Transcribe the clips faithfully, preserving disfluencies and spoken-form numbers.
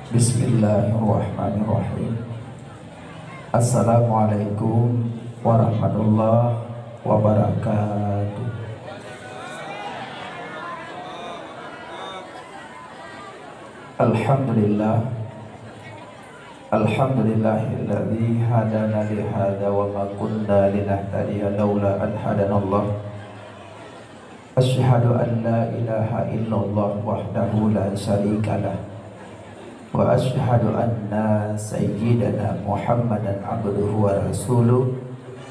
Bismillahirrahmanirrahim. Assalamualaikum warahmatullahi wabarakatuh. Alhamdulillah. Alhamdulillahilladzi hadana lihadza wa ma kunna linahtadiya laula an hadanallah. Asyhadu an la ilaha illallah wahdahu la syarikalah. Wa asyhadu anna sayyidana Muhammadan abduhu wa rasuluh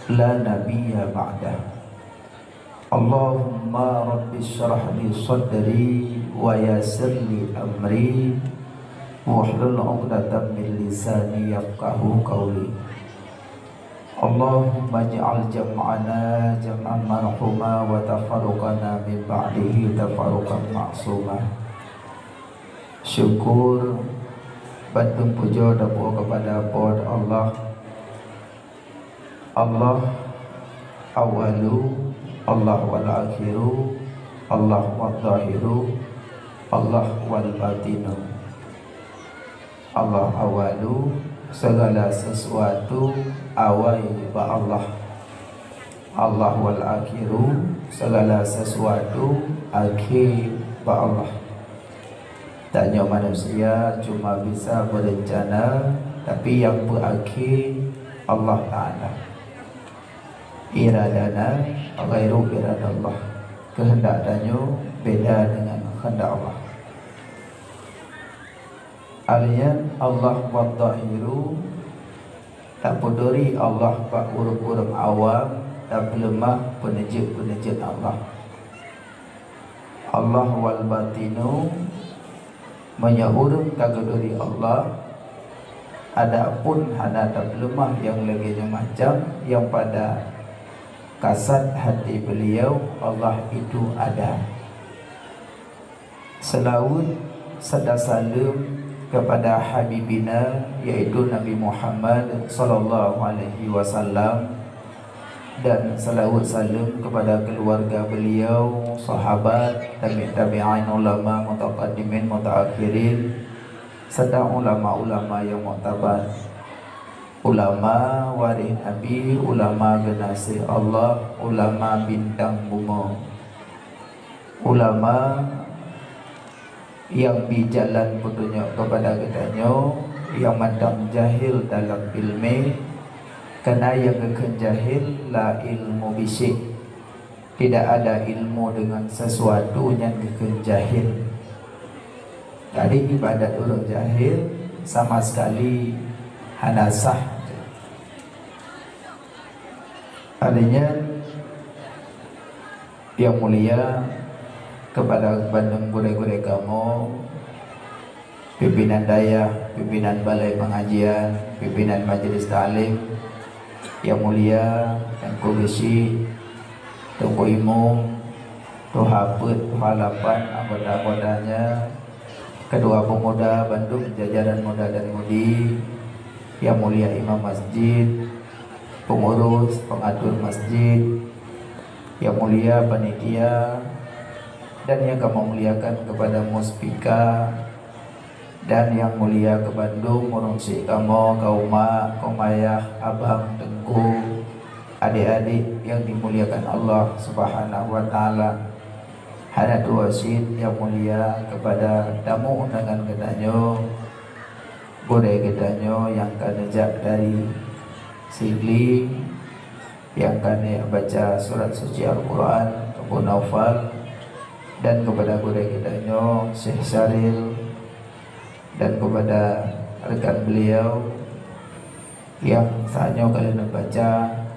la nabiyya ba'dah. Allahumma rabbi syrah li sadri wa yassir li amri wahlul 'uqdatam min lisani yafqahu qawli. Allahumma ij'al jam'ana jam'an marhuma wa tafarruqana min ba'dihi tafarruqan ma'suma. Syukur bandum pujoe tapuwoe keupada Po teu Allah. Allah awalu, Allah wal akhiru, Allah wal zahiru, Allah wal batinu. Allah awalu, segala sesuatu awai bak Allah. Allah wal akhiru, segala sesuatu akhé bak Allah. Tanyoe manusia cuma bisa berencana, tapi nyang peuakhé Allah Ta'ala. Iradana ghairu iradallah. Keuheundak tanyoe beda dengan keuheundak Allah. Alheuh nyan Allah wadzahiru, tapeuduri Allah bak ureuëng-ureuëng awam, tapeuleumah peuneujeuet-peuneujeuet Allah. Allah wal batinu, meunyoe ureuëng ka geuduri Allah, adapun hana tapeuleumah nyang lagée nyoe macam, nyang pada kasat hati beliau, Allah itu ada. Seulaweuet serta saleuem keupada Habibina, yaitu Nabi Muhammad sallallahu alaihi wasallam, dan seulaweuet saleuem keupada keuluwarga beliau, sahabat, tabi' tabi'in, ulama, mutaqaddimin, mutaakhirin, serta ulama-ulama nyang muktabar. Ulama waréh Nabi, ulama geunaséh Allah, ulama bintang bumoe. Ulama nyang bi jalan peutunyok keupada geutanyoe nyang mantong jahil dalam iéleumé, kareuna nyang geukheun jahil la ilmu bisék. Tidak ada ilmu dengan sesuatu nyang geukheun jahil. Jadi ibadat ureuëng jahil sama sekali hana sah. Alheuh nyan, nyang mulia, keupada bandum gurée-gurée kamoe, pimpinan dayah, pimpinan balai pengajian, pimpinan majelis taklim, nyang mulia Teungku Geuchik, Teungku Imum, Tuha Peuet, Tuha Lapan, anggota-anggotanya, ketua pemuda bandum jajaran muda dan mudi, nyang mulia imam masjid, pengurus, pengatur masjid, nyang mulia panitia, dan nyang kamoe muliakan keupada muspika, dan nyang mulia keu bandum ureuëng syik kamoe, kaum mak, kaum ayah, abang, teungku, adék-adék nyang dimuliakan Allah Subhanahu wa Taala. Hana tuwoe cit nyang mulia keupada tamu undangan geutanyoe, gurée geutanyoe nyang ka neujak dari Sigli, nyang ka neujak baca surat suci Al-Quran, Teungku Naufal, dan keupada gurée geutanyoe Syekh Syaril, dan keupada rekan beliau nyang saat nyoe ka lheueh neubaca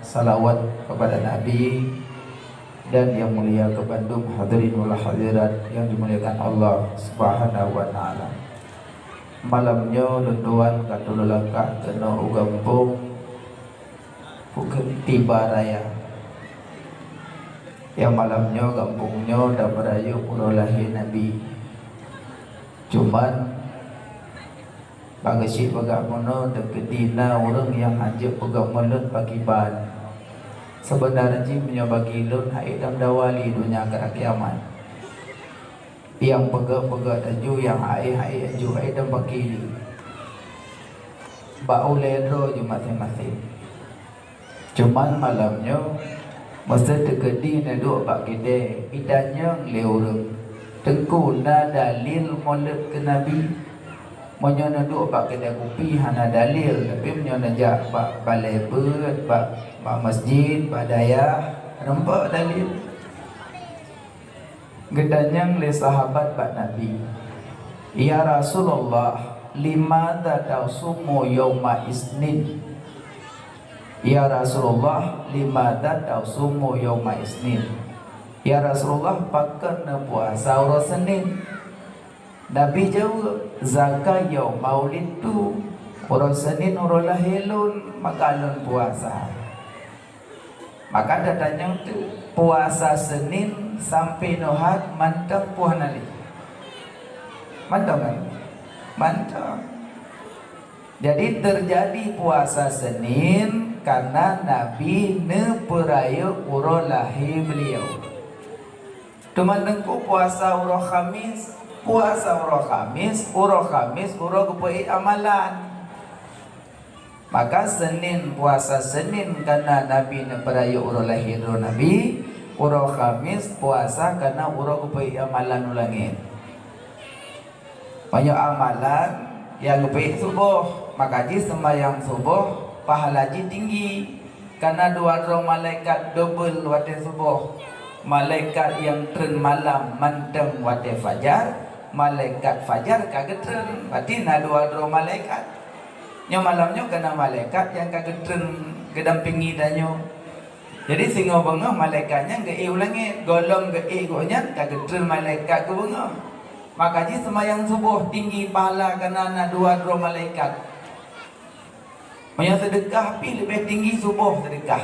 salawat keupada Nabi, dan nyang mulia keu bandum hadirin wal hadirat nyang dimuliakan Allah Subhanahu wa Taala. Malam nyoe lôn tuan ka tulôn langkah keunoe u gampông Bukét Tiba Raya. Nyang malam nyoe gampông nyoe tameurayeuk uroe lahé Nabi. Cuman, bak geuchik peugah bunoe teukeudi na ureuëng nyang hanjeuet peugah mulod pakriban. Seubeuna jih meunyoe bagi lôn hana itam dawa lé donya keu kiamat. Nyang peugah-peugah laju, nyang hai-hai laju, hai dan pakili. Bak ulée droe jih maséng-maséng. Cuman malam nyoe, meuseuti keudeh neuduek bak keudè, itanyong lé ureuëng, "Teungku, na dalil mulod keu Nabi?" Meunyoe neuduek bak keudè kupi hana dalil, tapi meunyoe neujak bak balée beuet, bak, bak masjid, bak dayah, nampak dalil. Geutanyong lé sahabat bak Nabi, "Ya Rasulullah, limadza tasumu yauma isnin?" "Ya Rasulullah, limadza tasumu yauma isnin?" "Ya Rasulullah, pakon neupuasa uroe Senin?" Nabi jaweueb, "Zaka yauma wulidtu, uroe Senin uroe lahé lôn, maka lôn puasa." Maka tatanyong teuk, puasa Senin sampoe nyoe hat mantong poh hana lé? Mantong kan? Mantong. Jadi, teujadi puasa Senin karena Nabi neupeurayeuk uroe lahé beuliau. Teuma Teungku puasa uroe Khamis, puasa uroe Khamis, uroe Khamis uroe geupeuék amalan. Maka Senin, puasa Senin karena Nabi neupeurayeuk uroe lahé droe Nabi, uroe Khamis puasa karena uroe geupeuék amalan u langét. Meunyoe amalan nyang geupeuék suboh, maka jih seumayang suboh pahala jih tinggi. Karena dua droe malaikat dobel watée suboh. Malaikat nyang treun malam mantong watée fajar, malaikat fajar ka geutreun. Berarti na dua droe malaikat. Nyoe malam nyoe ka na malaikat nyang ka geutreun geudampingi tanyoe. Jadi singoh beungoh malaikat nyan geuék u langét, gohlom geuék gobnyan ka geutreun malaikat keu beungoh. Maka jih seumayang suboh tinggi pahala karena na dua droe malaikat. Meunyoe seudeukah pih leubeh tinggi suboh seudeukah.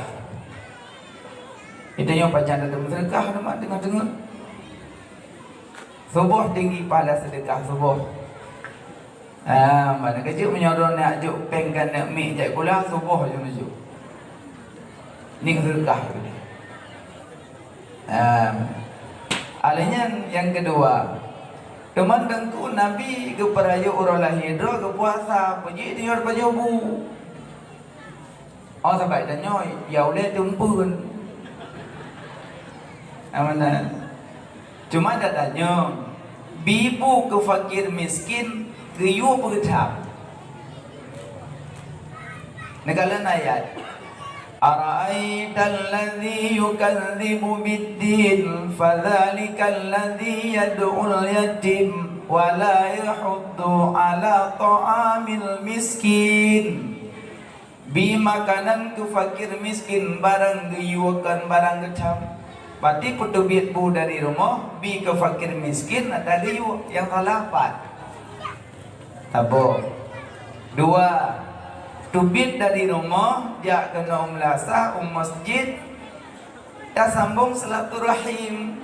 Itu nyoe pajan ada meuseudeukah teuma teungoh-teungoh. Suboh tinggi pahala seudeukah suboh. Ah, mana keuh jeuet meunyoe droeneuh jak jok péng ka neuk miek jak sikula, suboh jih meunyoe jok. Nyoe seudeukah. Ah. Alèh nyan nyang keudua, teuma Teungku Nabi geupeurayeuk uroe lahé droe geupuasa, peujeuet di luwa pajoh bu. Oh, sabab tanyoe ya ulèe teumpeuen. Amanah. Cuma tatanyong, bi bu keu fakir miskin geuyue peugeutham. Neukalon ayat, "Ara'aital ladzi yukadzibu biddin, fadzalikal ladzi yad'ul yatim, wa la yahuddu 'ala ta'amil miskin." Bi makanan keu fakir miskin barang geuyue kon barang geutham. Berarti peuteubiet bu dari rumoh, bi keu fakir miskin ata geuyue, nyang salah pat. Saboh. Dua, teubiet dari rumoh, jak keunoe u meulasah, u masjid, tasambong silaturahim.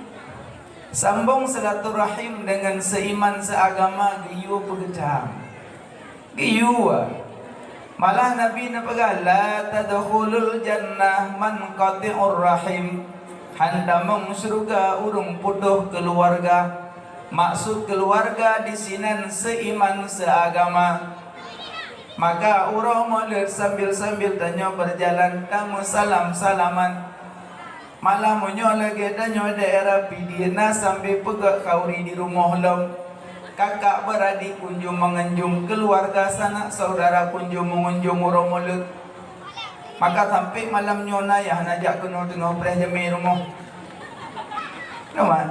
Sambong silaturahim deungon seuiman seuagama geuyue peugeutham. Geuyue. Malah Nabi neupeugah, "La tadkhulul jannah man qati'ur rahim." Hán tamong syeuruga ureuëng putôh keuluwarga. Maksud keuluwarga disinan seuiman seuagama. Maka uroe Maulid sambil-sambil tanyoe beujalan tameusalam-salaman. Malah meunyoe lagèe tanyoe daerah Pidie na sambil peugöt khauri di rumoh lom. Kakak beuradék kunjong meungunjong, keuluwarga sanak syedara kunjong meungunjong uroe Maulid. Maka sampai malam nyoe na nyang hana jak keunoe teungoh preh jamé rumoh. Nyoe,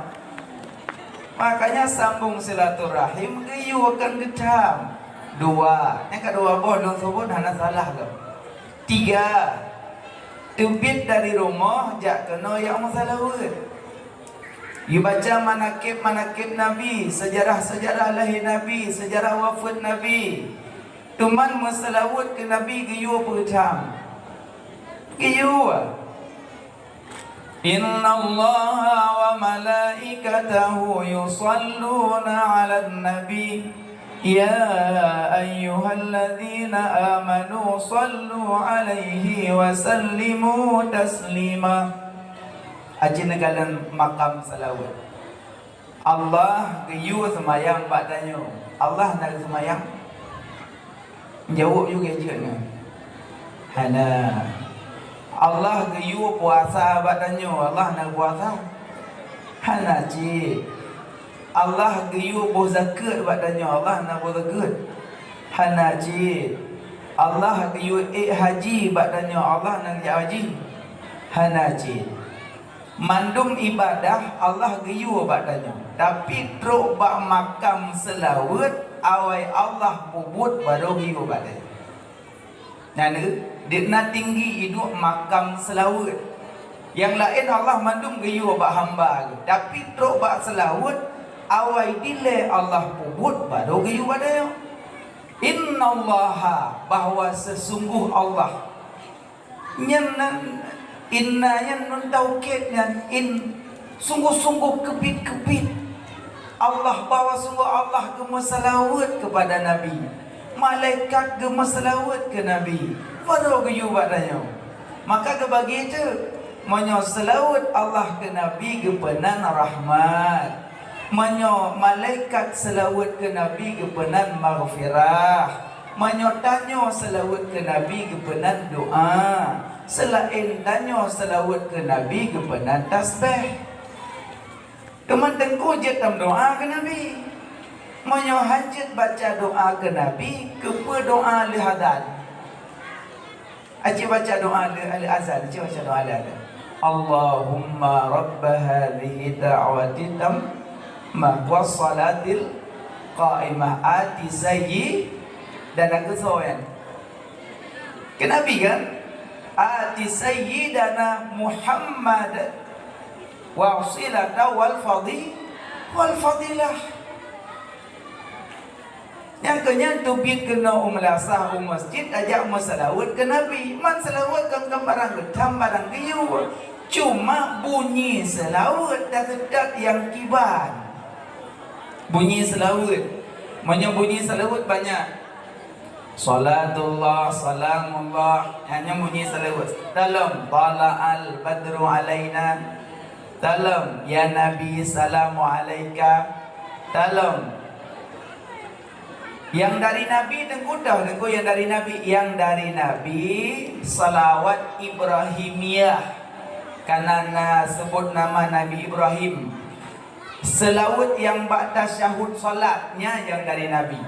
makanya sambung silaturahim geuyue kon geutham. Dua, nyang keudua boh lôn seubut hana salah lom. Tiga, teubiet dari rumoh jak keunoe nyang meusalaweuet. Geubaca manakib-manakib Nabi, seujarah-seujarah lahé Nabi, seujarah wafeuet Nabi. Teuma meusalaweuet keu Nabi geuyue peugeutham. Geuyue. Innallaha wa malaikatahu yusalluna 'alan nabi. Ya ayyuhalladzina amanu sallu 'alaihi wa sallimu taslima. Aji neukalon makam salaweuet. Allah geuyue seumayang bak tanyoe, Allah na geuseumayang? Jaweueb yue gadget nyan. Hana. Allah geuyue puasa bak tanyoe, Allah na puasa? Hana cit. Allah geuyue boh zakeuet bak tanyoe, Allah na boh zakeuet? Hana cit. Allah geuyue ék haji bak tanyoe, Allah na jak haji? Hana cit. Mandum ibadah Allah geuyue bak tanyoe, tapi trok bak makam seulaweuet, awai Allah peubuet barô geuyue bak tanyoe. Nyan, di na tinggi iduek makam seulaweuet. Nyang laén Allah mandum geuyue bak hamba geuh, tapi trok bak seulaweuet, awai dilée Allah peubuet barô geuyue bak tanyoe. Innallaha, bahwa sesungguh Allah. Nyan nan, inna nyan nun taukid nyan, in, sungguh-sungguh keubiet-keubiet. Allah, bahwa sungguh Allah geumeuseulaweuet keupada Nabi. Malaikat geumeuseulaweuet keu Nabi. Barô geuyue bak tanyoe. Maka geubagi teuk, meunyoe seulaweuet Allah keu Nabi geupeunan rahmat. Meunyoe malaikat seulaweuet keu Nabi geupeunan maghfirah, meunyoe tanyoe seulaweuet keu Nabi geupeunan doa, seulaén tanyoe seulaweuet keu Nabi geupeunan tasbeh. Teuma teungku jeuet tameudoa keu Nabi. Meunyoe hana jeuet baca doa keu Nabi, keupeue doa lheueh azan? Aci baca doa le, le azan, aci baca doa le azan. Allahumma rabba hadhihi da'wati tammah was salatil qaimah ati sayyi, dan aku soe nyan? Keu Nabi kan? Ati sayyidana Muhammad wasilata wal fadi-, wal fadilah. Nyang keu nyan teubiet keunoe u meulasah u masjid tajak meuseulaweuet keu Nabi. Man seulaweuet kon, kon barang geutam, barang geuyue. Cuma bunyi seulaweuet taseutôt nyang kiban. Bunyi seulaweuet. Meunyoe bunyi seulaweuet banyak. Salatullah, salamullah. Hanya bunyi seulaweuet. Dalam, tala'al badru alaina. Dalam, ya Nabi, salamu alaika. Dalam, Nyang dari Nabi, teungku, dah, teungku, nyang dari Nabi, nyang dari Nabi, salawat Ibrahimiyah, kana na seubut nama Nabi Ibrahim. Seulaweuet nyang bak tasyahud salat, nyan nyang dari Nabi.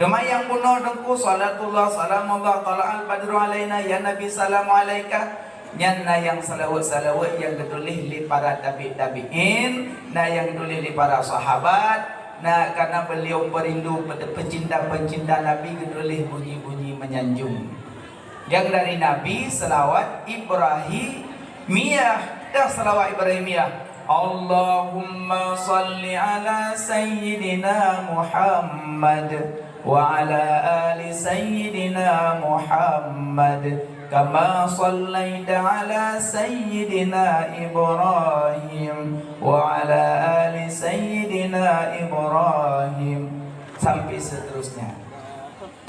Teuma nyang bunoe teungku, salatullah, salamullah, tala'al badru alaina, ya Nabi, salamu alaika. Nyan na nyang seulaweuet-seulaweuet nyang geutuléh lé para tabi' tabi'in, na nyang geutuléh lé para sahabat, na kana beliau peurindu pe-, peucinta-peucinta Nabi geutuléh bunyi-bunyi meunyanjung. Nyang dari Nabi, seulawat Ibrahimiyah. Dah seulawat Ibrahimiyah. Allahumma salli ala sayyidina Muhammad wa ala ali sayyidina Muhammad. Kama sallaita ala sayyidina Ibrahim wa ala ali sayyidina Ibrahim, sampai seterusnya.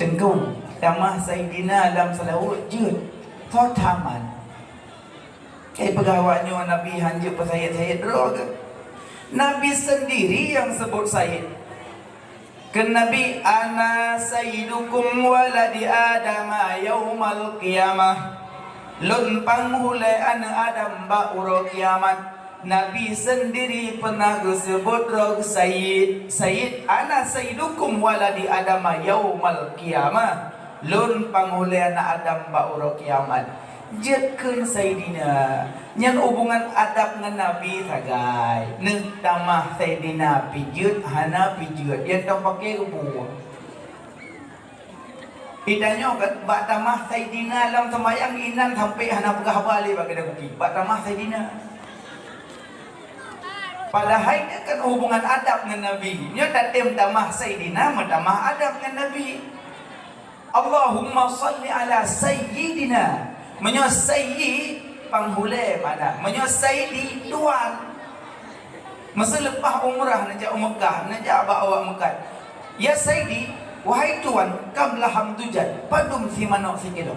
Teungku, tamah sayyidina lam seulaweuet jeuet. Tho tamat. Eh, peugah awak nyoe Nabi hanjeuet peusayyid-sayyid droe keuh? Nabi sendiri nyang seubut sayyid. Kheun Nabi, "Ana sayyidukum waladi Adama yaumal qiyamah." Lôn panghulée aneuëk Adam bak uroe kiamat. Nabi sendiri pernah geuseubut droe sayyid. Sayyid, "Ana sayyidukum waladi Adama yaumal qiyamah." Lôn panghulée aneuëk Adam bak uroe kiamat. Jeuet kheun Saidina. Nyan hubungan adab ngon Nabi sagai. Neutamah Saidina pih jeuet, hana pih jeuet. Nyang tapakée geubeuet. Itanyoe kan, bak tamah Saidina lam seumayang inan sampai hana peugah haba lé bak keuda kupi. Bak tamah Saidina. Padahai nyan kan hubungan adab ngon Nabi. Nyoe tatem tamah Saidina, meutamah adab ngon Nabi. Allahumma salli ala sayyidina. Meunyoe sayyid, panghulée makna. Meunyoe sayyidi, tuan. Masa leupah umrah neujak u Meukah, neujak bak awak Meukah. "Ya sayyidi, wahai tuan, kam laham tujad, padum si manok sikilo."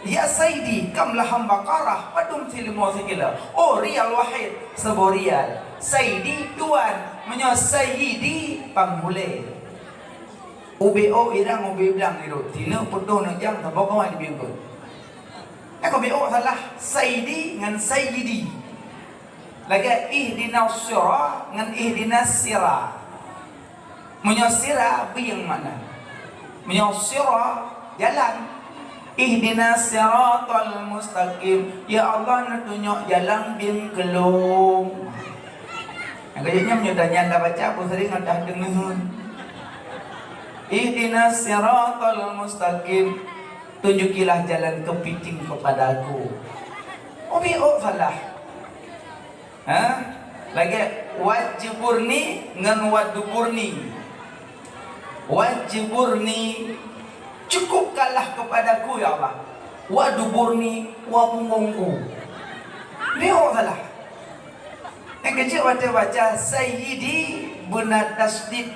"Ya Sayyidi, kam laham baqarah, padum sileumô sikilo." Oh, riyal wahid, saboh riyal. Sayyidi, tuan. Meunyoe Sayyidi, panghulée. Ubé ôk irang, ubé blang irot. Sineuk putôh neuk jam, saboh kawai di bingkot. Nyan ka ubé ôk salah. Sayyidi ngon Sayyidi. Lagée ihdinas sira ngon ihdinas sira. Meunyoe sira, bieng makna. Meunyoe sira, jalan. Ihdinas siratal mustaqim. Ya Allah, neutunyok jalan bieng keu lôn. Nyang keuneuk nyan meunyoe tanyan tabaca, peue sering adah deungon. Ihdinas siratal mustaqim. Tunjukilah jalan kepiting kepadaku. Ubé ôk salah. Ha? Lagée wajburni ngon waduburni. Wajburni, cukupkanlah kepadaku, ya Allah. Waduburni, wa punggongku. Ubé ôk salah. Nyang keuneuk watée baca Sayyidi beuna tasydid.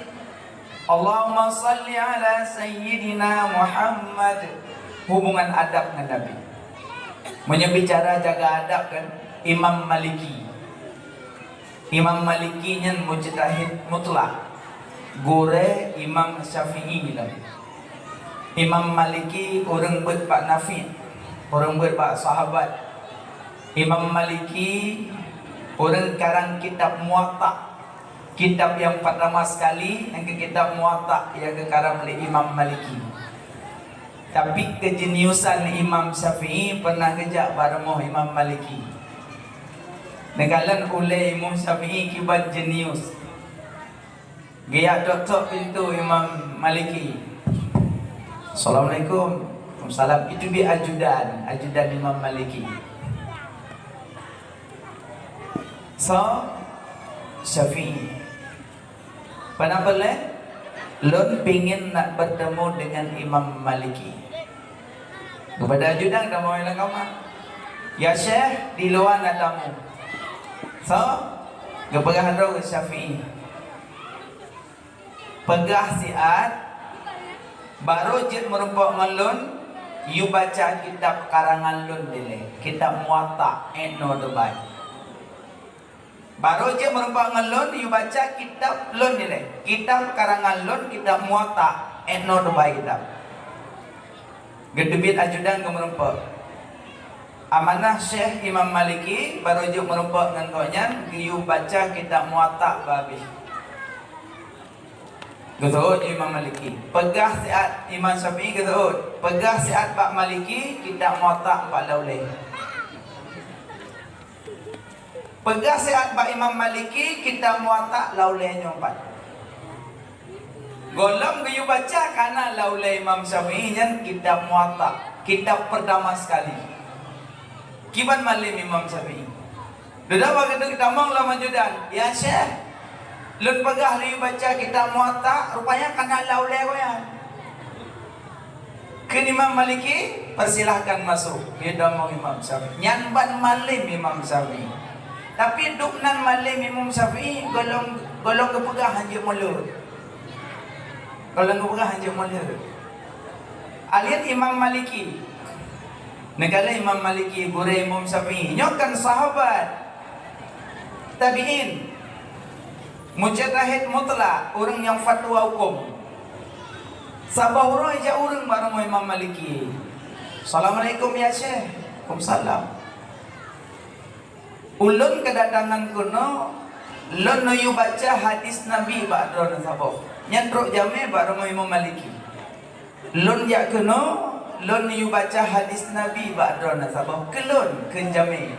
Allahumma shalli ala Sayyidina Muhammad. Hubungan adab ngon Nabi. Meunyoe bicara jaga adab kan, Imam Maliki. Imam Maliki nyan mujtahid mutlak. Gurée Imam Syafi'i lom. Imam Maliki ureuëng beuet bak Nafi', ureuëng beuet bak sahabat. Imam Maliki ureuëng karang kitab Muwatta'. Kitab nyang pertama sekali, nyang keu kitab Muwatta' nyang geukarang lé Imam Maliki. Tapi keujeniusan Imam Syafi'i pernah geujak bak rumoh Imam Maliki. Neukalon ulée Imam Syafi'i kiban jenius. Geujak tok-tok pintoe Imam Maliki. "Assalamualaikum." "Waalaikumsalam." Itu di ajudan, ajudan Imam Maliki. So, Syafi'i. Peue na peureulee? Lôn pingin nak bertemu dengan Imam Maliki. Geupeugah ajudan, tamu lam kama. "Ya Syekh, di luwa na tamu." So, geupeugah droe keu Syafi'i. "Peugah siat, barô jeuet meurumpok ngon lôn, yue baca kitab karangan lôn dilée, kitab Muwatta', 'et noe teubai. Barô jeuet meurumpok ngon lôn, yue baca kitab lôn dilée, kitab karangan lôn, kitab Muwatta', 'et noe teubai kitab." Geuteubiet ajudan geumeurumpok. Amanah Syekh Imam Maliki, barô jeuet meurumpok ngon gobnyan, geuyue baca kitab Muwatta' bak abéh. Geuseuôt Imam Maliki. Peugah siat, Imam Syafi'i geuseuôt. Peugah siat bak Maliki, kitab Muwatta' bak lam ulée. Peugah siat bak Imam Maliki, kitab Muwatta' lam ulée nyoe pat. Gohlom geuyue baca kana lam ulée Imam Syafi'i nyan kitab Muwatta', kitab pertama sekali. Kiban malem Imam Syafi'i. Dudoe bak geutanyoe tamong lam ajudan, "Ya Syekh, lôn peugah lôn baca kitab Muwatta', rupanya kana lam ulée gobnyan." Kheun Imam Maliki, "Persilahkan masuk." Geutamong Imam Syafi'i. Nyan ban malem Imam Syafi'i. Tapi dum nan malem Imam Syafi'i, gohlom, gohlom geupeugah hanjeuet mulod. Gohlom geupeugah hanjeuet mulod. Akhé Imam Maliki. Neukalon Imam Maliki, gurée Imam Syafi'i. Nyoe kan sahabat. Tabi'in. Mujtahid mutlak, ureuëng nyang fatwa huköm. Saboh uroe jak ureuëng bak rumoh Imam Maliki. "Assalamualaikum ya Syekh." "Waalaikumsalam." "Ulôn keudatangan keunoe, lôn neuyue baca hadis Nabi bak droeneuh saboh. Nyan trok jamé bak rumoh Imam Maliki. Lôn jak keunoe, lôn neuyue baca hadis Nabi bak droeneuh saboh. Keu lôn, kheun jamé."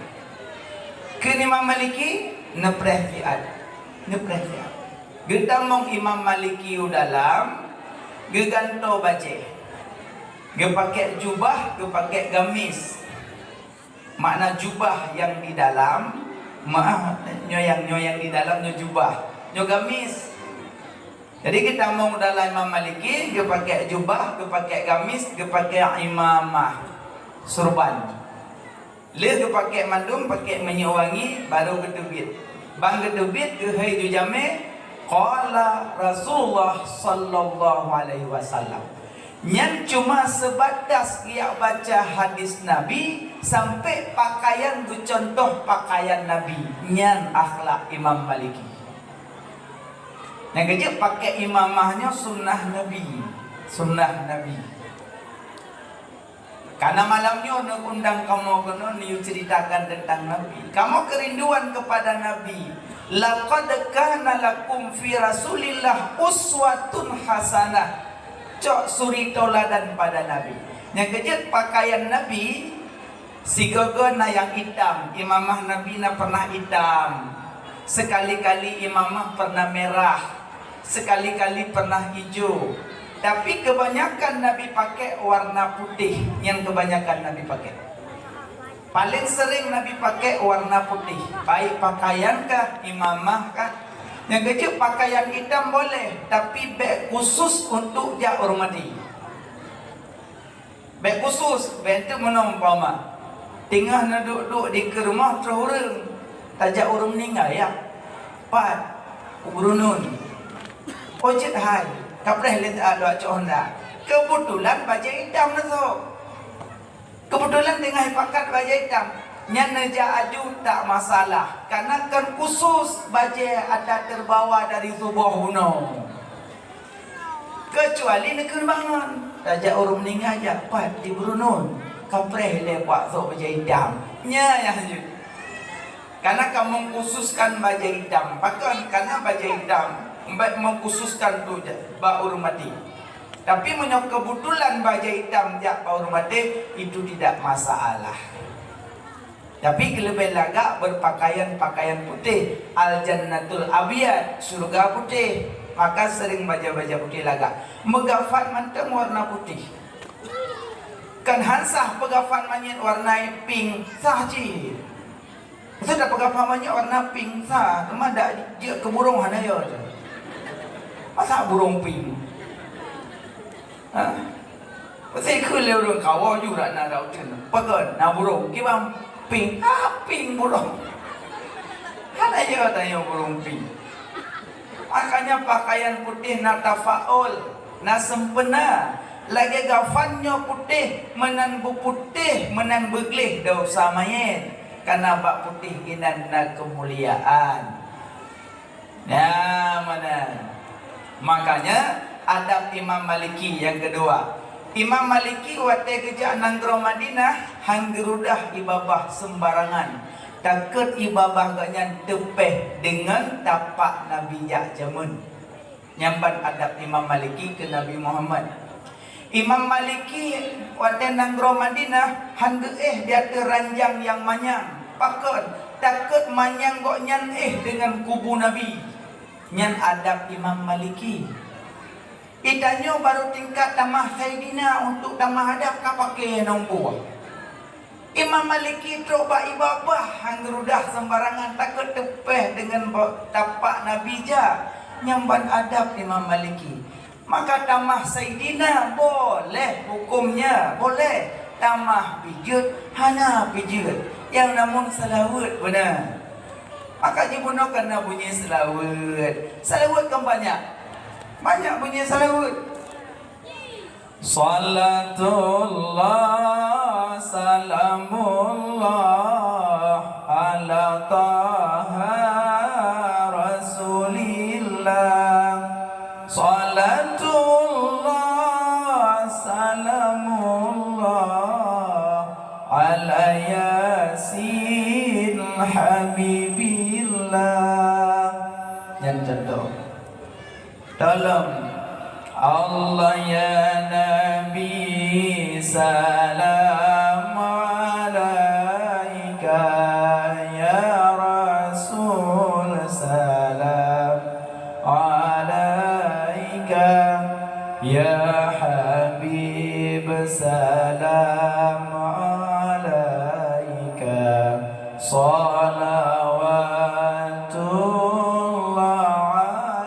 Kheun Imam Maliki, "Neupreh siat, neupreh siat." Geutamong Imam Maliki u dalam, geugantoe bajée. Geupakék jubah, geupakék gamis. Makna jubah nyang di dalam, maah, nyoe nyang, nyoe nyang di dalam nyoe jubah, nyoe gamis. Jadi geutamong u dalam Imam Maliki, geupakék jubah, geupakék gamis, geupakék imamah, surban. Lheueh geupakék mandum, pakék minyeuk wangi, barô geuteubiet. Ban geuteubiet, geuhôi ju jamé, qala Rasulullah sallallahu alaihi wasallam. Nyan cuma sebatas geujak baca hadis Nabi sampai pakaian geucuntoh pakaian Nabi. Nyan akhlak Imam Maliki. Nyang keujeuet pakai imamah nyoe sunnah Nabi. Sunnah Nabi. Karena malam nyoe neuundang kamoe keunoe neuyue ceritakan tentang Nabi. Kamoe kerinduan kepada Nabi. "Laqad kana lakum fi Rasulillah uswatun hasanah." Cok suri tauladan pada Nabi. Nyang keujeuet pakaian Nabi, sigoe-goe na nyang itam. Imamah Nabi na pernah itam. Sekali-kali imamah pernah merah. Sekali-kali pernah ijo. Tapi kebanyakan Nabi pakai warna putih. Nyan kebanyakan Nabi pakai. Paling sering Nabi pakai warna putih, baik pakaian kah, imamah kah. Nyang keujeuet pakaian itam boleh, tapi bèk khusus untuk jak ureueng maté. Bèk khusus, bèk teuk meunoe umpama. Teungoh neuduek-duek dikeue rumoh troh ureueng, tajak ureueng meuninggai, ya. Pat, u Brunun. Oh, jeuet hai, kapreh lé, ah, lôn cok Honda. Keubeutulan bajèe itam neusoe. Keubeutulan teungoh pakat bajèe itam, nyan neujak aju tak masalah, karena kon khusus bajèe adat teubawa dari suboh bunoe. Keucuali neukheun bangon, tajak ureueng meuninggai jak pat di Brunun, kapreh lé bak sok bajèe itam. Nyan nyang jeuet. Karena ka mengkhususkan bajèe itam. Pakon? Karena bajèe itam, bèk mengkhususkan tu jak bak ureueng maté. Tapi meunyoe keubeutulan bajèe itam jak bak ureueng maté, itu tidak masalah. Tapi keuleubèh lagak beupakaian pakaian putéh, al-jannatul abyad, syurga putéh, maka sering bajèe-bajèe putéh lagak. Meugafan mantong warna putéh. Kan han sah peugafan manyét warna pink, sah cit. Maksud dak peugafan manyét warna pink, sah, teuma dak jeuet keu burông hana yo. Masa burông pink? Ha? Pasti keu lé ureueng kawoe ju rak na rak uteuen. Pakon na burông, kiban pink, ah, pink burông. Hana yo tanyoe burông pink. Makanya pakaian putéh na tafaul, na sempurna. Lagèe gafan nyoe putéh, meunan beuputéh, meunan beugleh desya manyét. Karena bak putéh inan na keumuliaan. Nah, meunan. Makanya adab Imam Maliki nyang keudua. Imam Maliki watèe geujak nanggroe Madinah han geurudah ié babah seumbarangan. Takot ié babah gobnyan teupèh deungon tapak Nabi jak jameun. Nyan ban adab Imam Maliki keu Nabi Muhammad. Imam Maliki watèe nanggroe Madinah han geuéh di ateueh ranjang nyang manyang. Pakon? Takot manyang gobnyan éh deungon kubu Nabi. Nyan adab Imam Maliki. Geutanyoe barô tingkat tamah Saidina, untuk tamah adab ka paké nong buah. Imam Maliki trok bak ié babah han geurudah seumbarangan, takot teupèh deungon ba-, tapak Nabi jak. Nyan ban adab Imam Maliki. Maka tamah Saidina boleh hukömnya, boleh. Tamah pijeut hana pijeut. Nyang namun seulaweuet beuna. Maka jibunoe kana bunyi seulaweuet. Seulaweuet kan banyak. Banyak bunyi seulaweuet. Salatullah, salamullah, ala Taha Rasulillah. Salatullah, salamullah, ala Yasin Habibillah. Nyan contoh. Tolong. Allah ya Nabi, salam alaika, ya Rasul, salam alaika, ya Habib, salam alaika. Salawatullah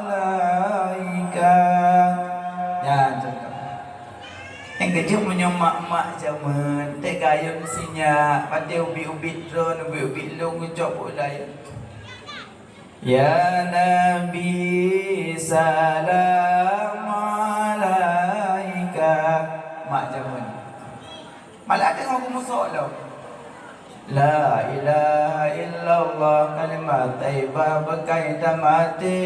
alaika. Nyan cakap. Nyang keujeuet meunyoe mak-mak jameun, teuka ayeuem sinyak, watèe ubit-ubit droe, ubit-ubit lôn geucok bak ulèe. Ya Nabi, salam alaika. Mak jameun. Malah teungoh geumusok lom. La ilaha illallah, kalimat thayyibah beukai tamaté.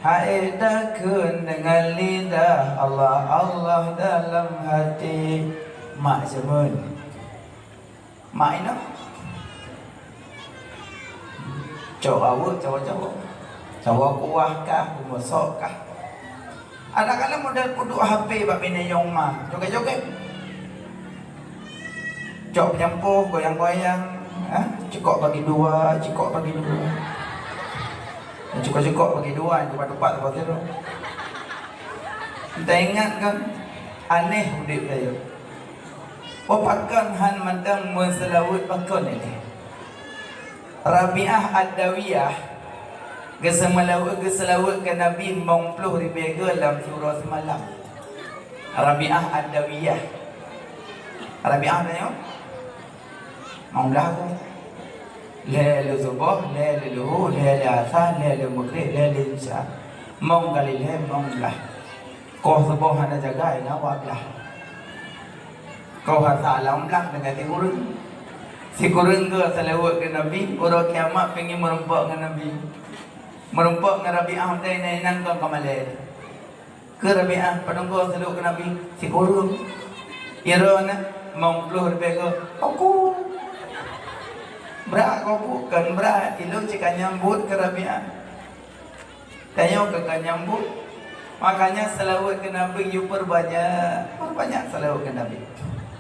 Hai takheun deungon lidah, Allah, Allah dalam hati. Mak jameun. Mak inong. Cok aweuek cawa-cawa. Cawa kuah kah, geumusok kah. Adak-adak model peuduek H P bak binéh yong ma. Joget-joget. Cok peunyampôh, goyang-goyang. Ha? Cikok bagi dua, cikok bagi dua. Cikok-cikok bagi dua, tupat-tupat saboh sidroe. Teuingat kan? Aneh udeb tanyoe. Oh, pakon han mantong meuseulaweuet pakon ilée? Rabi'ah Ad-Dawiyah geuseumeulau-, geuseulaweuet keu Nabi limong ploh ribée goe lam siuroe simalam. Rabi'ah Ad-Dawiyah. Rabi'ah tanyoe? Limong blah goe. Lhée lé suboh, lhée lé luhu, lhée lé asa, lhée lé meugreb, lhée lé isya. Limong kali lhée, limong blah. Koh suboh hana jaga, ingat wak blah. Koh asa lam blang deungon sikureueng. Sikureueng goe seulaweuet keu Nabi, uroe kiamat pingin meurumpok ngon Nabi. Meurumpok ngon Rabi'ah, meutai na inan kon ka malée. Keu Rabi'ah, padum goe seulaweuet keu Nabi? Sikureueng. Iroe na, limong ploh ribée goe, aku. Brat keu aku, kon brat, ilôn cit ka nyambot keu Rabi'ah. Tanyoe ka, ka nyambot. Makanya seulaweuet keu Nabi yue peurbanyak, peurbanyak seulaweuet keu Nabi.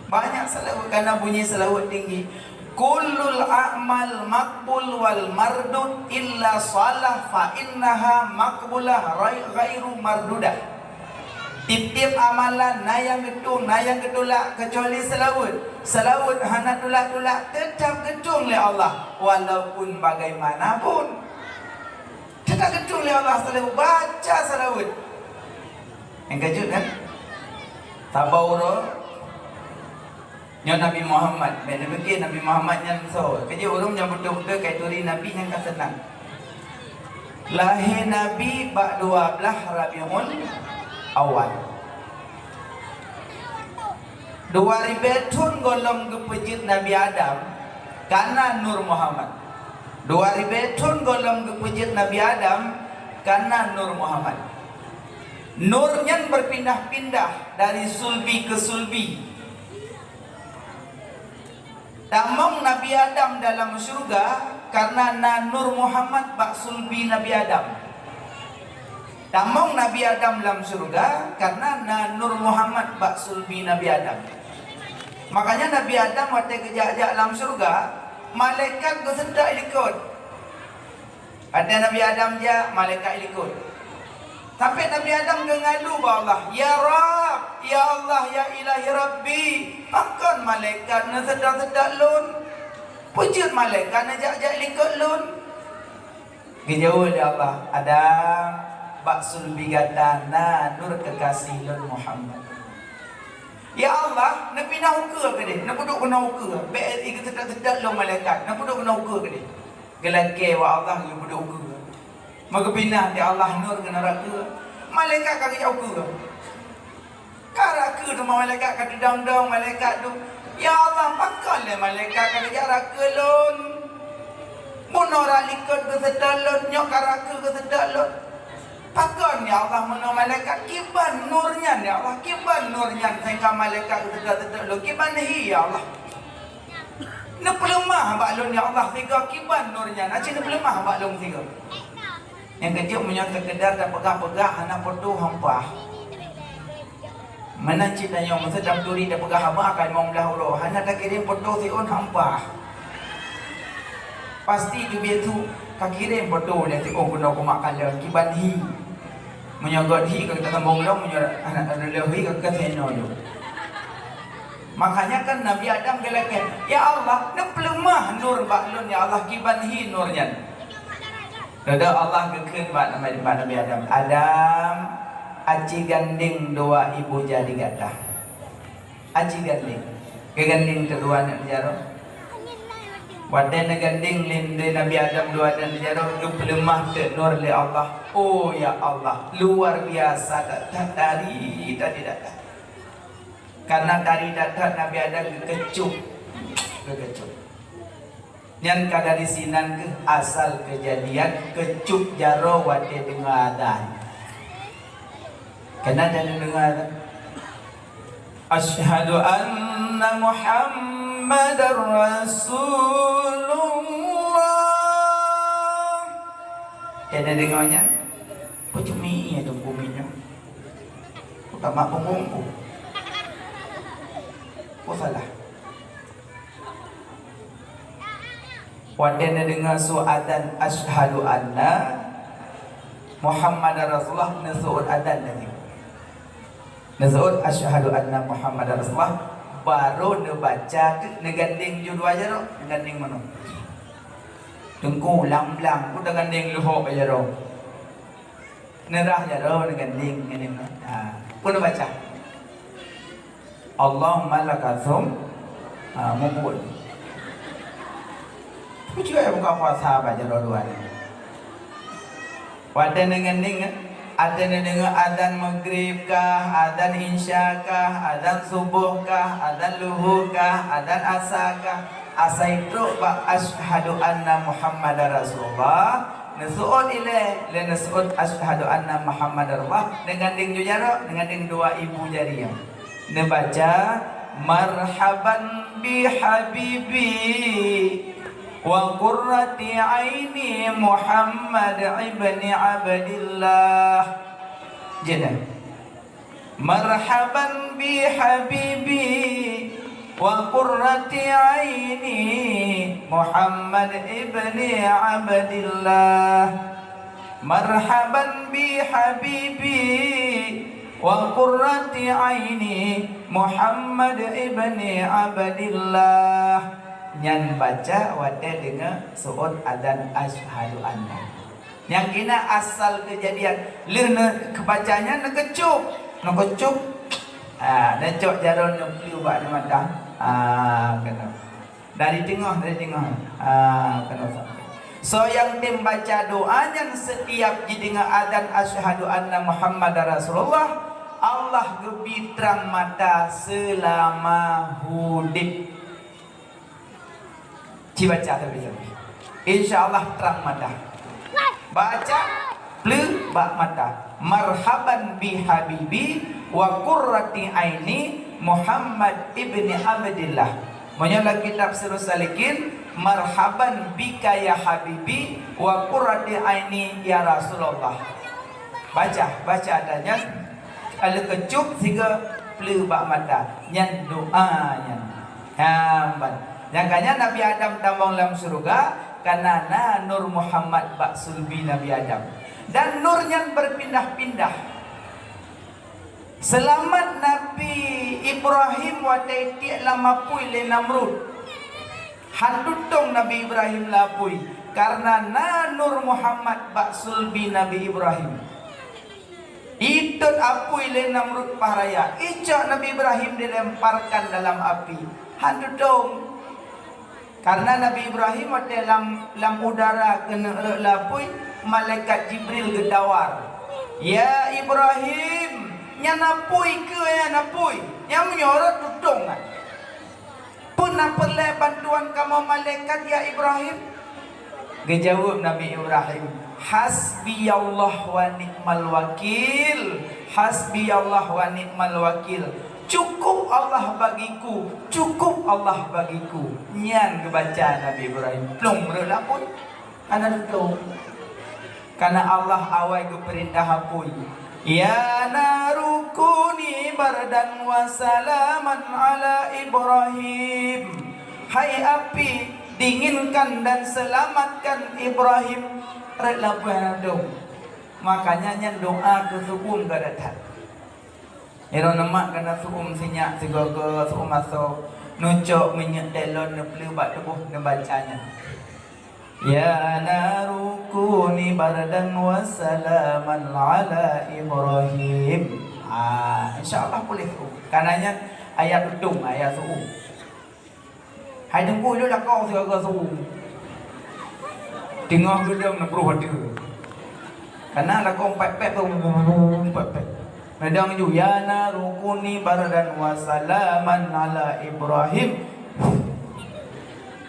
Banyak seulaweuet, karena bunyi seulaweuet tinggi. Kullul a'mal maqbul wal mardud illa shalah fa innaha maqbulah rai-, ghairu mardudah. Tiep-tiep amalan na nyang geutueng, na nyang geutulak, keucuali seulaweuet. Seulaweuet hana tulak-tulak, teutab geutueng lé Allah, walaupun bagaimanapun. Teutab geutueng lé Allah seulaweuet, baca seulaweuet. Nyang keujeuet kan? Saboh uroe nyoe Nabi Muhammad, bèk neupike Nabi Muhammad nyan soe. Keujeuet ureueng nyang beutôi-beutôi ka turi Nabi nyan ka seunang. Lahé Nabi bak dua blaih Rabiul Awal. Dua ribèe thôn gohlom geupeujeuet Nabi Adam ka na Nur Muhammad. Dua ribèe thôn gohlom geupeujeuet Nabi Adam ka na Nur Muhammad. Nur nyan beupindah-pindah dari sulbi keu sulbi. Tamong Nabi Adam dalam syeuruga kareuna na Nur Muhammad bak sulbi Nabi Adam. Tamong Nabi Adam lam syeuruga kareuna na Nur Muhammad bak sulbi Nabi Adam. Makanya Nabi Adam watèe geujak-jak lam syeuruga, malaikat geuseutôt i likot. Watèe Nabi Adam jak, malaikat i likot. Sampai Nabi Adam geungalu bak Allah, "Ya Rabb, ya Allah, ya Ilahi Rabbi, pakon malaikat neuseutôt-seutôt lôn? Peue jeuet malaikat neujak-jak i likot lôn?" Geujaweueb lé Allah, "Adam, bak sulbi gata na Nur keukaséh lôn Muhammad." "Ya Allah, neupinah ukeue keudeh, neupeuduek keunoe ukeue, bèk i geuseutôt-seutôt lôn malaikat, neupeuduek keunoe ukeue keudeh." Geulakèe bak Allah geupeuduek ukeue. Meugeupinah lé Allah Nur keunoe rakeue. Malaikat ka geujak ukeue. Ka rakeue teuma malaikat ka teudong-dong malaikat tu, "Ya Allah, pakon lé malaikat ka geujak rakeue lôn? Bunoe rot likot geuseutôt lôn, nyoe ka rakeue geuseutôt lôn. Pakon, ya Allah, meunoe malaikat? Kiban Nur nyan, ya Allah, kiban Nur nyan sehingga malaikat geuseutôt-seutôt lôn? Kiban hi, ya Allah." Neupeuleumah bak lôn, ya Allah, sigoe kiban Nur nyan, aci neupeuleumah bak lôn sigoe. Nyang keujeuet meunyoe seukeudar tapeugah-peugah hana peutoh hampah. Meunan cit tanyoe meuseudah turi tapeugah haba ka limong blaih uroe, hana takirém peutoh siôn hampah. Pasti teubiet su ka kirém peutoh lé siôn keunoe keu mak kalon kiban hi. Meunyoe göt hi ka geutasambong lom, meunyoe hana reuloh hi ka geukheun inoe lom. Makanya kan Nabi Adam geulakèe, "Ya Allah, neupeuleumah Nur bak lôn, ya Allah, kiban hi Nur nyan." Dudoe Allah geukheun bak Nabi, bak Nabi Adam, "Adam, aci gandéng dua ibu jari gata." Aci gandéng. Geugandéng teuk dua aneuk jaroe. Watèe neugandéng lé Nabi Adam dua aneuk jaroe, geupeuleumah teuk Nur lé Allah. Oh, ya Allah, luar biasa that, that dari tadi datang. Karena dari that-that Nabi Adam geukeucok. Geukeucok. Nyan ka dari sinan keuh asal keujadian keucok jaroe watée deungoe azan. Keunan tadeungoe azan. Asyhadu anna Muhammadar Rasulullah. Keunan deungoe nyan. Peue cumi teungku minyok? Utama punggong ku. Ku salah. Watée neudeungoe su azan asyhadu anna Muhammadar Rasulullah, neuseuôt azan tadi. Neuseuôt asyhadu anna Muhammadar Rasulullah, barô neubaca teuk, neugandeng ju dua jaroe, neugandeng manoe. Teungku lam-lam, ku teugandeng leuhok jaroe. Neurah jaroe neugandeng ngon nyan. Ha, peue neubaca? Allahumma lakasum, ha, mubuet. Peue cuba buka puasa bak jaroe dua nyan. Watée neugandeng, watée neudeungoe azan maghrib kah, azan isya kah, azan suboh kah, azan luhur kah, azan asa kah, asai trok bak asyhadu anna Muhammadar Rasulullah. Neuseuôt ilée, lé neuseuôt asyhadu anna Muhammadar Rasulullah, neugandeng ju jaroe, neugandeng dua ibu jari nyan. Neubaca, "Marhaban bi habibi wa qurrati aini Muhammad ibni Abdillah." Jeuet. Marhaban bi habibi wa qurrati aini Muhammad ibni Abdillah. Marhaban bi habibi wa qurrati aini Muhammad ibni Abdillah. Nyan baca watée deungoe seuôt azan asyhadu anna. Nyang keunan asal keujadian. Lheueh neu-, keubaca nyan neukeucok. Neukeucok. Ah, neucok jaroe neupleue bak di mata. Ah, keunoe. Dari teungoh, dari teungoh. Ah, keunoe sampai. Soe nyang tem baca doa nyan setiap jideungoe azan asyhadu anna Muhammadar Rasulullah, Allah geubi trang mata seulama udeb. Ci baca tapi-tapi. Insya Allah trang mata. Baca, pleuk bak mata. Marhaban bi habibi wa qurrati aini Muhammad ibni Abdillah. Meunyoe lam kitab Sirus Salikin, marhaban bika ya habibi wa qurrati aini ya Rasulullah. Baca, baca ata nyan. Ka lheueh keucok sigoe pleuk bak mata. Nyan doa nyan. Nyan ban. Nyang ka nyan Nabi Adam tamong lam syeuruga, kana na Nur Muhammad bak sulbi Nabi Adam. Dan nur nyan beupindah-pindah. Seulamat Nabi Ibrahim watée tiek lam apui lé Namrud. Han tutong Nabi Ibrahim lam apui, karna na Nur Muhammad bak sulbi Nabi Ibrahim. Itot apui lé Namrud paih raya, icok Nabi Ibrahim dilemparkan dalam api. Han tutong. Karna Nabi Ibrahim watée lam, lam udara keuneuk rot lam apui, malaikat Jibril geutawar, "Ya Ibrahim, nyan apui keu nyan apui, nyang meunyoe rot tutong nyan." "Peue na peureulée bantuan kamoe malaikat, ya Ibrahim?" Geujaweueb Nabi Ibrahim, "Hasbiyallah wa ni'mal wakil, hasbiyallah wa ni'mal wakil. Cukup Allah bagiku, cukup Allah bagiku." Nyan geubaca Nabi Ibrahim. Plong rot lam apui. Hana tutong. Karna Allah awai geupeurintah apui, "Ya naru kuni bardan wa salaman ala Ibrahim." Hai api, dinginkan dan selamatkan Ibrahim. Rot lam apui hana tutong. Makanya nyan doa keu seuuem ka that-that. Inoe neumat kana seuuem sinyak sigoe-goe, seuuem asoe, neucok minyeuk telon neupleue bak tuboh neubaca nyan. "Ya naru kuni bardan wa salaman ala Ibrahim." Ah, insya Allah puléh seuuem. Kana nyan ayat tutong, ayat seuuem. Hai Teungku, ilôn lakoe sigoe-goe seuuem. Teungoh geudong neubroh ateueh. Kana lakoe empat pet tu, empat pet. Kadang ju, "Ya naru kuni bardan wa salaman ala Ibrahim."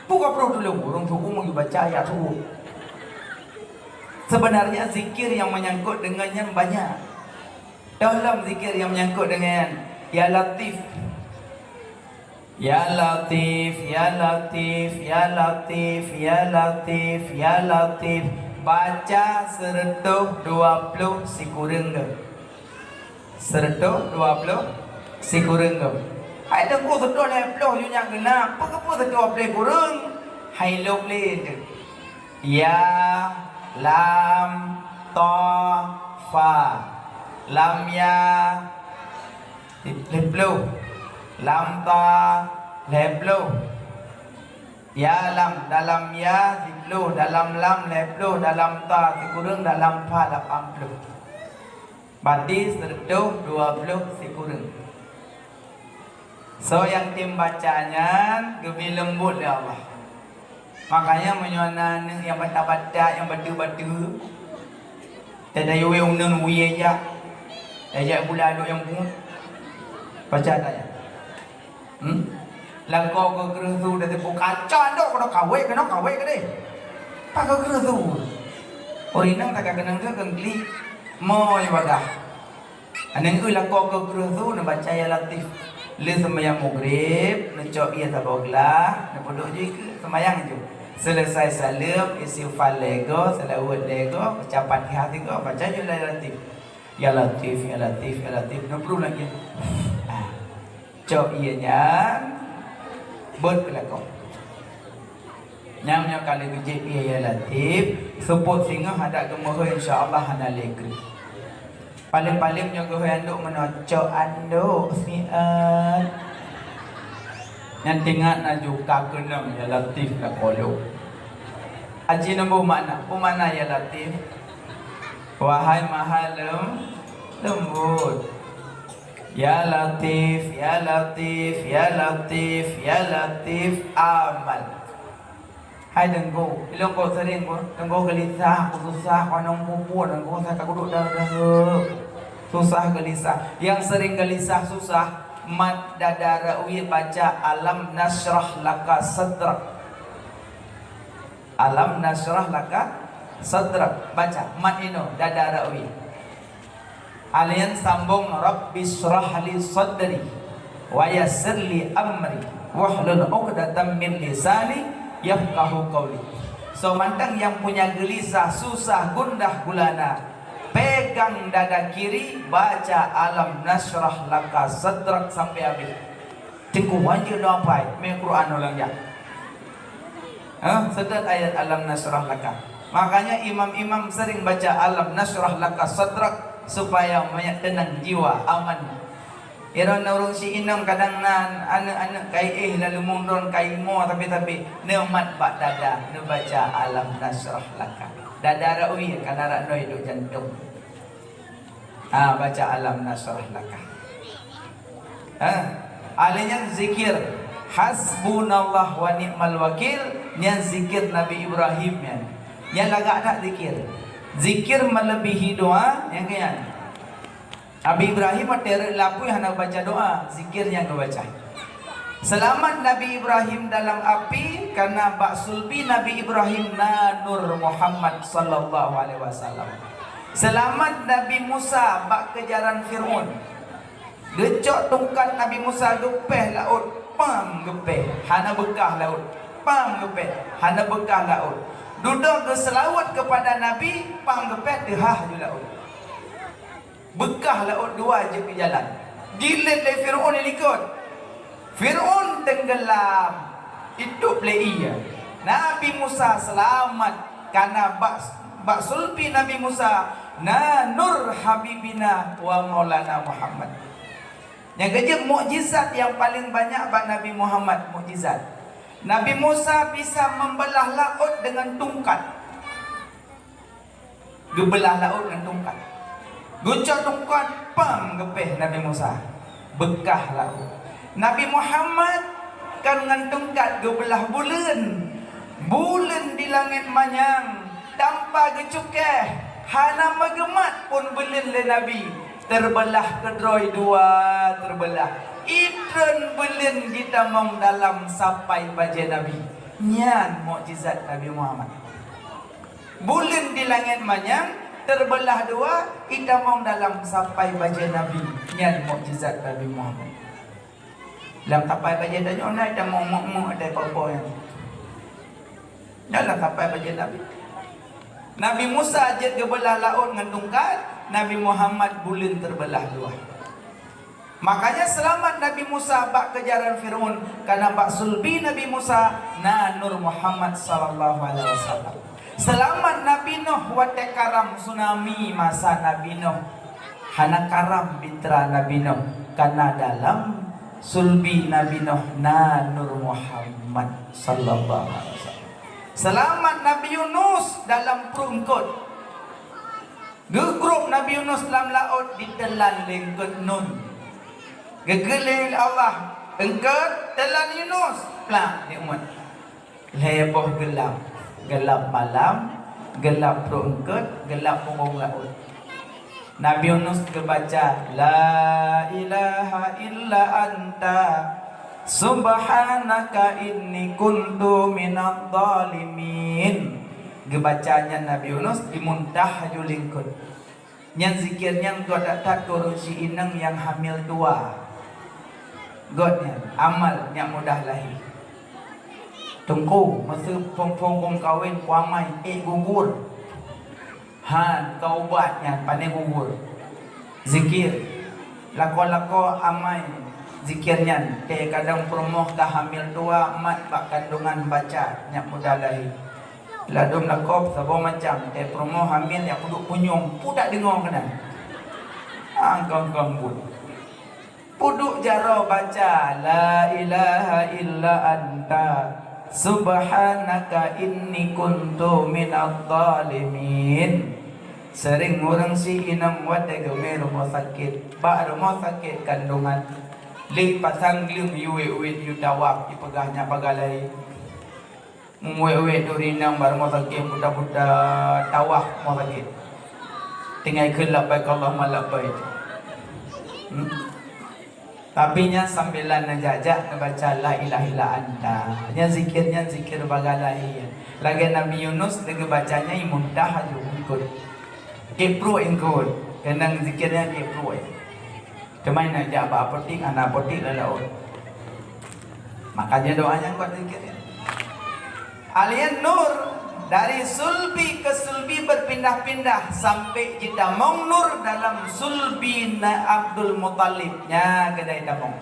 Peue ka pruh tulông, ureueng suku meunyoe baca ayat suku. Sebenarnya zikir yang menyangkut dengan nyan banyak. Dalam zikir yang menyangkut dengan Ya Latif. Ya Latif, ya Latif, ya Latif, ya Latif, ya Latif. Baca seureutôh dua ploh sikureueng geuh. Seureutôh dua ploh sikureueng geuh. Hai teungku, seureutôh lhèe ploh ju nyak geuh na, peue keupeue seureutôh dua ploh sikureueng? Hai lôb lé teuh. Ya, lam, ta, fa. Lam ya, lhèe ploh. Lam ta, lhèe ploh. Ya lam, dalam ya, siploh, dalam lam, lhèe ploh, dalam ta, sikureueng, dalam fa, lapan ploh. Berarti seureutôh dua ploh sikureueng. Soe nyang tem baca nyan geubri leumbot lé Allah. Makanya meunyoe na aneuk nyang batat-batat, nyang bateue-bateue, tadayue uneun wie jak, jak gula duek nyang pungo, baca ayat. Hmm? Lakoe keu kreueh su, dan teupeue kaca ndok keunoe kawét, keunoe kawét keudeh. Pakon kreueh su? Ureueng inong taga keunong tu keu klik. Mo ibadah. Aneuk eu lakoe keu kreueh su neubaca Ya Latif. Lheueh seumayang Maghrib, neucok ié saboh glah, neupeuduek ju ikeue seumayang ju. Seuleusai saleuem, istighfar lhèe goe, seulaweuet lhèe goe, baca Fatihah sigoe, baca ju Ya Latif. Ya Latif, Ya Latif, Ya Latif, neupeuduek lagèe. Ah. Cok ié nyan, beuet keu lakoe. Nyang nyoe ka lheueh geujép ié Ya Latif, seupôt singoh adak geumeuhôi, insya Allah hana lé kreueh. Paleng-paleng nyoe geuhôi andok meunoe, cok andok siat. Nyan teuingat laju ka keunong Ya Latif lakoe lôn. Aci neuboh makna, peue makna Ya Latif? Wahai Maha Lem-, Lembut. Ya Latif, ya Latif, ya Latif, ya Latif, amal. Hai Teungku, ilôn kok sering ku, Teungku geulisah, ku susah, ku anong pupuk, Teungku sa ka kuduk dah, dah, susah geulisah. Yang sering geulisah susah, mat dada rawi baca alam nasyrah laka sadrak. Alam nasyrah laka sadrak. Baca, mat inoe, dada rawi. Alien sambung, "Rabbisyrah li sadri, wa yassir li amri, wahlul 'uqdatam min lisani, yafqahu qauli." So, mantong nyang punya geulisah, susah, gundah gulana, pegang dada kiri, baca alam nasyrah laka sadrak sampai habis. Teungku, wajéb neuhafai, mé Quran ulang jak. Hah? Seudot ayat alam nasyrah laka. Makanya imam-imam sering baca alam nasyrah laka sadrak supaya manyak teunang jiwa, aman. Iron ureueng si inong kadang na aneuk-aneuk kai éh lalu mundon kai mo tapi-tapi neumat bak dada neubaca alam nasyrah laka. Dada rawi kana rak noi dok jantong. Ha, baca alam nasyrah laka. Ha, alèh nyan zikir hasbunallah wa ni'mal wakil, nyan zikir Nabi Ibrahim nyan. Nyan lagak that zikir. Zikir melebihi doa, nyang keu nyan. Nabi Ibrahim watèe rhot lam apui hana baca doa, zikir nyang geubaca. Seulamat Nabi Ibrahim dalam api, karena bak sulbi Nabi Ibrahim na Nur Muhammad sallallahu alaihi wasallam. Seulamat Nabi Musa bak keujaran Fir'aun. Geucok tungkat Nabi Musa geupéh laôt, pam geupéh, hana beukah laôt. Pam geupéh, hana beukah laôt. Dudoe geuseulaweuet keupada Nabi, pam geupéh teuhah ju laôt. Beukah laôt dua jeuet keu jalan. Jilét lé Fir'aun di likot. Fir'aun teunggeulam, itôp lé ié. Nabi Musa seulamat, karena bak, bak sulbi Nabi Musa na Nur Habibina wa Maulana Muhammad. Nyang keujeuet mukjizat nyang paleng banyak bak Nabi Muhammad, mukjizat. Nabi Musa bisa membelah laôt dengan tungkat. Geubeulah laôt ngon tungkat. Geucok tungkat, pam geupéh Nabi Musa. Beukah laôt. Nabi Muhammad kan ngon tungkat geubeulah buleuen. Buleuen di langét manyang, tanpa geucukéh, hana meugeumat phon buleuen lé Nabi. Teubeulah keudroe dua, teubeulah. Itreun buleuen jitamong dalam sapai bajée Nabi. Nyan mukjizat Nabi Muhammad. Buleuen di langét manyang teubeulah dua, itamong dalam sapai bajée Nabi. Nyan mukjizat Nabi Muhammad. Lam sapai bajée tanyoe na itamong mok-mok, ada peue-peue nyan. Dalam sapai bajée Nabi. Nabi Musa jeuet geubeulah laôt ngon tungkat, Nabi Muhammad buleuen teubeulah dua. Makanya seulamat Nabi Musa bak keujaran Firaun, karena bak sulbi Nabi Musa na Nur Muhammad sallallahu alaihi wasallam. Seulamat Nabi Nuh watée karam tsunami masa Nabi Nuh. Hana karam bitra Nabi Nuh, karena dalam sulbi Nabi Nuh na Nur Muhammad sallallahu alaihi wasallam. Seulamat Nabi Yunus dalam pruet eungkot. Geugrôp Nabi Yunus lam laôt, diteulan lé eungkot nun. Geukheun lé Allah, "Eungkot, teulan Yunus!" Plak, di umat. Lhée boh geulap. Geulap malam, geulap pruet eungkot, geulap bungöng laôt. Nabi Yunus geubaca, "La ilaha illa anta, subhanaka inni kuntu minadh dhalimin." Geubaca nyan Nabi Yunus, jimuntah laju lé eungkot. Nyan zikir nyan göt that-that keu ureuëng si inong nyang hamil dua. Göt nyan, amal nyang mudah lahé. Teungku, meuseu phon-phon gom kawen, kuamai, ék gugur. Han, keu ubat nyan, pane gugur. Zikir. Lakoe-lakoe amai zikir nyan, tée kadang peurumoh ka hamil dua, mat bak kandungan baca nyang mudah lahé. Ladôm lakoe saboh macam, tée peurumoh hamil nyang peuduek punyueng, peue tadeungoe keunan. Angkong-kong buet. Peuduek jaroe baca, "La ilaha illa anta, subhanaka inni kuntu minadh dhalimin." Sering ureuëng si inong watée geumé rumoh sakét, bak rumoh sakét kandungan, lé pasang gleueng yue uet yu tawaf, jipeugah nyan pagalai. Meuwét-wét duri inong bak rumoh sakét, buta-buta tawah rumoh sakét. Tinggai kheun labbaik Allahumma labbaik. Hmm? Tapi nyan sambilan neujak-jak neubaca la ilaha illa anta. Nyan zikir, nyan zikir bagah lahé. Lagée Nabi Yunus lagée bacanya imuntah aju eungkot. Kipruk eungkot. Keunong zikir nyan kipruk. Teuma na jak bak apotik, hana apotik lam laôt. Makanya doa nyang kuat zikir ya. Alian nur dari sulbi ke sulbi berpindah-pindah sampai jitamong nur dalam sulbi na Abdul Muthalib. Nya keudai tamong.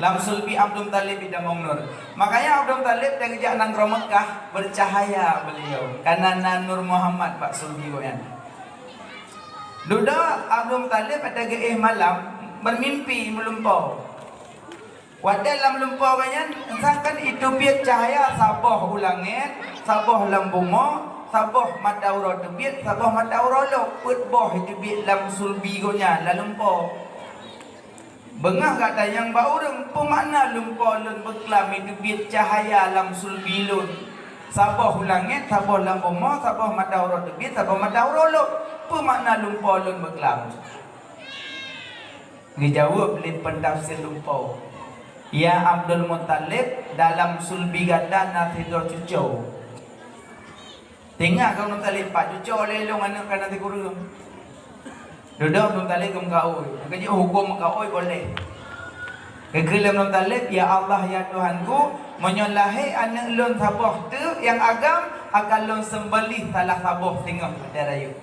Lam sulbi Abdul Muthalib jitamong nur. Makanya Abdul Muthalib dan jak nanggroe Mekah bercahaya beliau. Karena na Nur Muhammad bak sulbi gobnyan. Dudoe Abdul Muthalib pada geuéh malam bermimpi meulumpoe. Watée lam lumpoe gobnyan, entah kan iteubiet cahya saboh u langét, saboh lam bumoe, saboh mata uroe teubiet, saboh mata uroe lôk, peuet boh iteubiet lam sulbi gobnyan lam lumpoe. Beungoh gata nyang bak ureuëng, peue makna lumpoe lôn beuklam iteubiet cahya lam sulbi lôn? Saboh u langét, saboh lam bumoe, saboh mata uroe teubiet, saboh mata uroe lôk. Peue makna lumpoe lôn beuklam? Geujaweueb lé peutafsir lumpoe, "Ya Abdul Muthalib, dalam sulbi gata na sidroe cucoe." Teuingat keu Abdul Muthalib, "Pat cucoe lé lôn aneuëk ka na sikureueng." Dudoe Abdul Muthalib geumeukaôi. Nyang keujeuet huköm meukaôi boleh. Geukheun lé Abdul Muthalib, "Ya Allah, ya Tuhanku, meunyoe lahé aneuëk lôn saboh teuk nyang agam, akan lôn seumbeuléh salah saboh singoh watée rayeuk."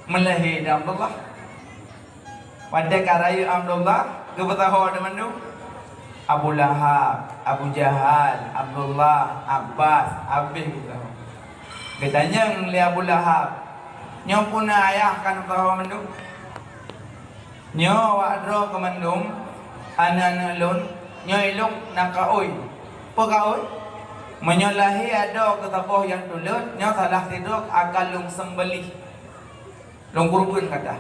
Meulahé di Abdullah. Watée ka rayeuk Abdullah, geupeusaho di mandum. Abu Lahab, Abu Jahal, Abdullah, Abbas, habéh geupeusaho. Geutanyong lé Abu Lahab, "Nyoe peue na ayah ka neupeusaho mandum? Nyoe awak droe keu mandum, aneuëk-aneuëk lôn, nyoe ilôn na kaôi." "Peue kaôi?" "Meunyoe lahé adoe keu saboh nyang tuleuet, nyoe salah sidroe akan lôn seumbeuléh." Lôn keureubeuen gata.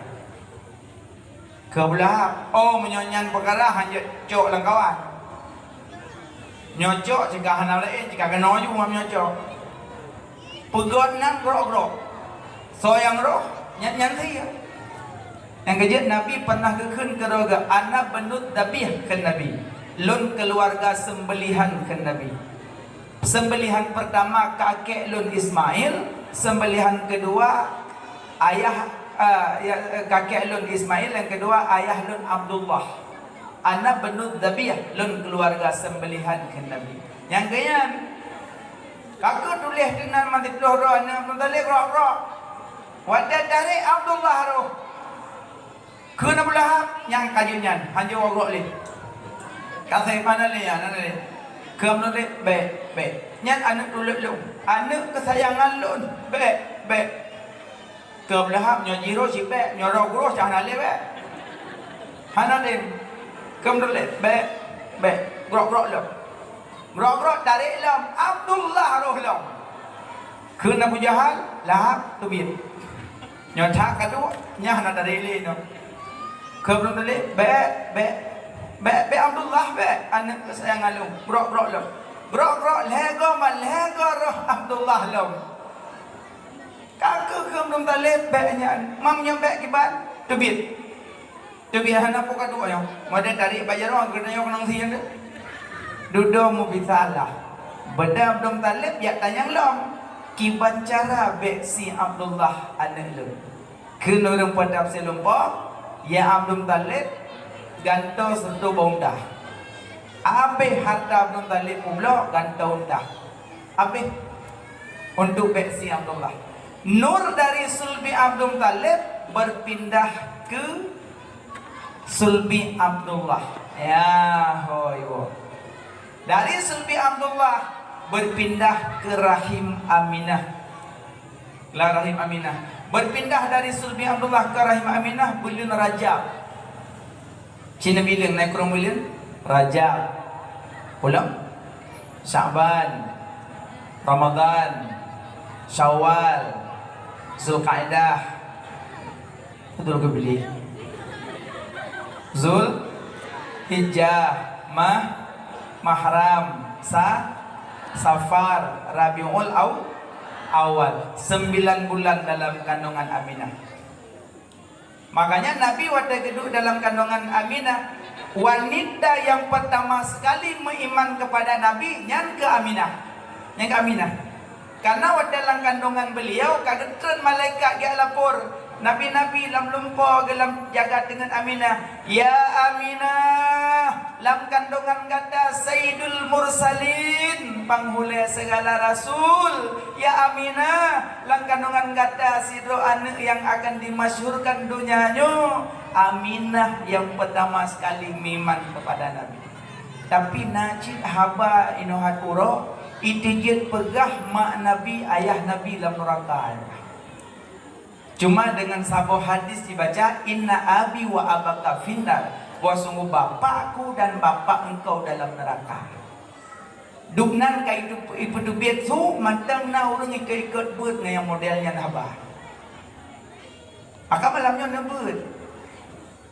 Keu Abu Lahab, "Oh, meunyoe nyan peukara, hanjeuet cok lam kawan. Nyoe cok cegah hana laén, cegah keunoe ju meunyoe cok. Peugöt nan grok-grok. Soe nyang roh, nyan, nyan sie." Nyang keujeuet Nabi pernah geukheun keudroe geuh, "Ana banud dabih," kheun Nabi. "Lôn keuluwarga seumbeulihan," kheun Nabi. Seumbeulihan peurtama kakek lôn Ismail, seumbeulihan keudua ayah, eh, ya, eh, kakek lôn Ismail, nyang keudua ayah lôn Abdullah. "Ana banud dabih," lôn keuluwarga seumbeulihan, kheun Nabi. Nyang keunyan, ka keuh tuléh keunan mantong ploh droe aneuk Abdul Muthalib, grok-grok. Watée tarek Abdullah roh keu Abu Lahab, nyang ka jeuet nyan, hanjeuet grok-grok lé. Ka sai hana lé, hana lé. Keu Abdul Muthalib, "Bék, bék. Nyan aneuk tuleuek lôn, aneuk keusayangan lôn. Bék, bék." Keu Abu Lahab, "Nyoe jiroh cit bék, nyoe roh groh cit hana lé bék. Hana lé." Keu Abdul Muthalib, "Bék, bék. Grok-grok lom. Grok-grok tarek lom, Abdullah roh lom." Kheun Abu Jahal, "Lahab, teubiet. Nyoe that ka duek, nyan hana tarek lé nyoe." Kheun Abdul Muthalib, "Bék, bék. Bék, bék Abdullah, bék. Aneuk keusayangan lôn. Grok-grok lom." Grok-grok lhée goe, ma lhée goe roh Abdullah lom. Ka keuh kheun Abdul Muthalib, "Bék nyan. Mam nyoe bék kiban, teubiet." Teubiet hana peue ka duek nyoe. Model tarek bak jaroe, geutanyoe keunong sie nyan. Dudoe meubisalah. Beudôh Abdul Muthalib jak tanyong lom, "Kiban cara bék sie Abdullah aneuk lôn?" Kheun ureuëng peutafsir lumpoe, "Ya Abdul Muthalib, gantoe sireutoh boh unta. Abéh hareuta Abdul Muthalib peubloe, gantoe unta. Abéh untuk bék sie Abdullah." Nur dari sulbi Abdul Muthalib berpindah ke sulbi Abdullah. Ya, hôi, wo. Dari sulbi Abdullah berpindah ke rahim Aminah. Lah rahim Aminah. Berpindah dari sulbi Abdullah ke rahim Aminah buleuen Rajab. Cina bileung, na i krueng buleuen? Rajab. Ulang. Sya'ban. Ramadan. Syawal. Zulkaidah. Betul ke, Billy? Zulhijjah, Mah-, Mahram, Sa-, Safar, Rabiul Aw-, Awal. Sembilan bulan dalam kandungan Aminah. Makanya Nabi watée geuduek dalam kandungan Aminah, wanita yang pertama sekali meuiman kepada Nabi, nyan keuh Aminah. Nyan keuh Aminah. Karena watée lam kandungan beliau ka geutreun malaikat geujak lapor, nabi-nabi lam lumpoe geuh lam jagat deungon Aminah, "Ya Aminah, lam kandungan gata Sayyidul Mursalin, panghulée segala rasul. Ya Aminah, lam kandungan gata sidroe aneuk nyang akan dimasyhurkan donya nyoe." Aminah yang pertama sekali meuiman kepada Nabi. Tapi na cit haba inoe hat uroe, iteujeuet peugah mak Nabi, ayah Nabi lam neuraka. Cuma dengan saboh hadis dibaca, "Inna abi wa abaka finnar," bahwa sungguh bapakku dan bapak engkau dalam neraka. Dubnan ka itu, ipeuteubiet su, mantong na ureuëng ikot-ikot beuet ngon nyang model nyan haba. Maka malam nyoe neubeuet.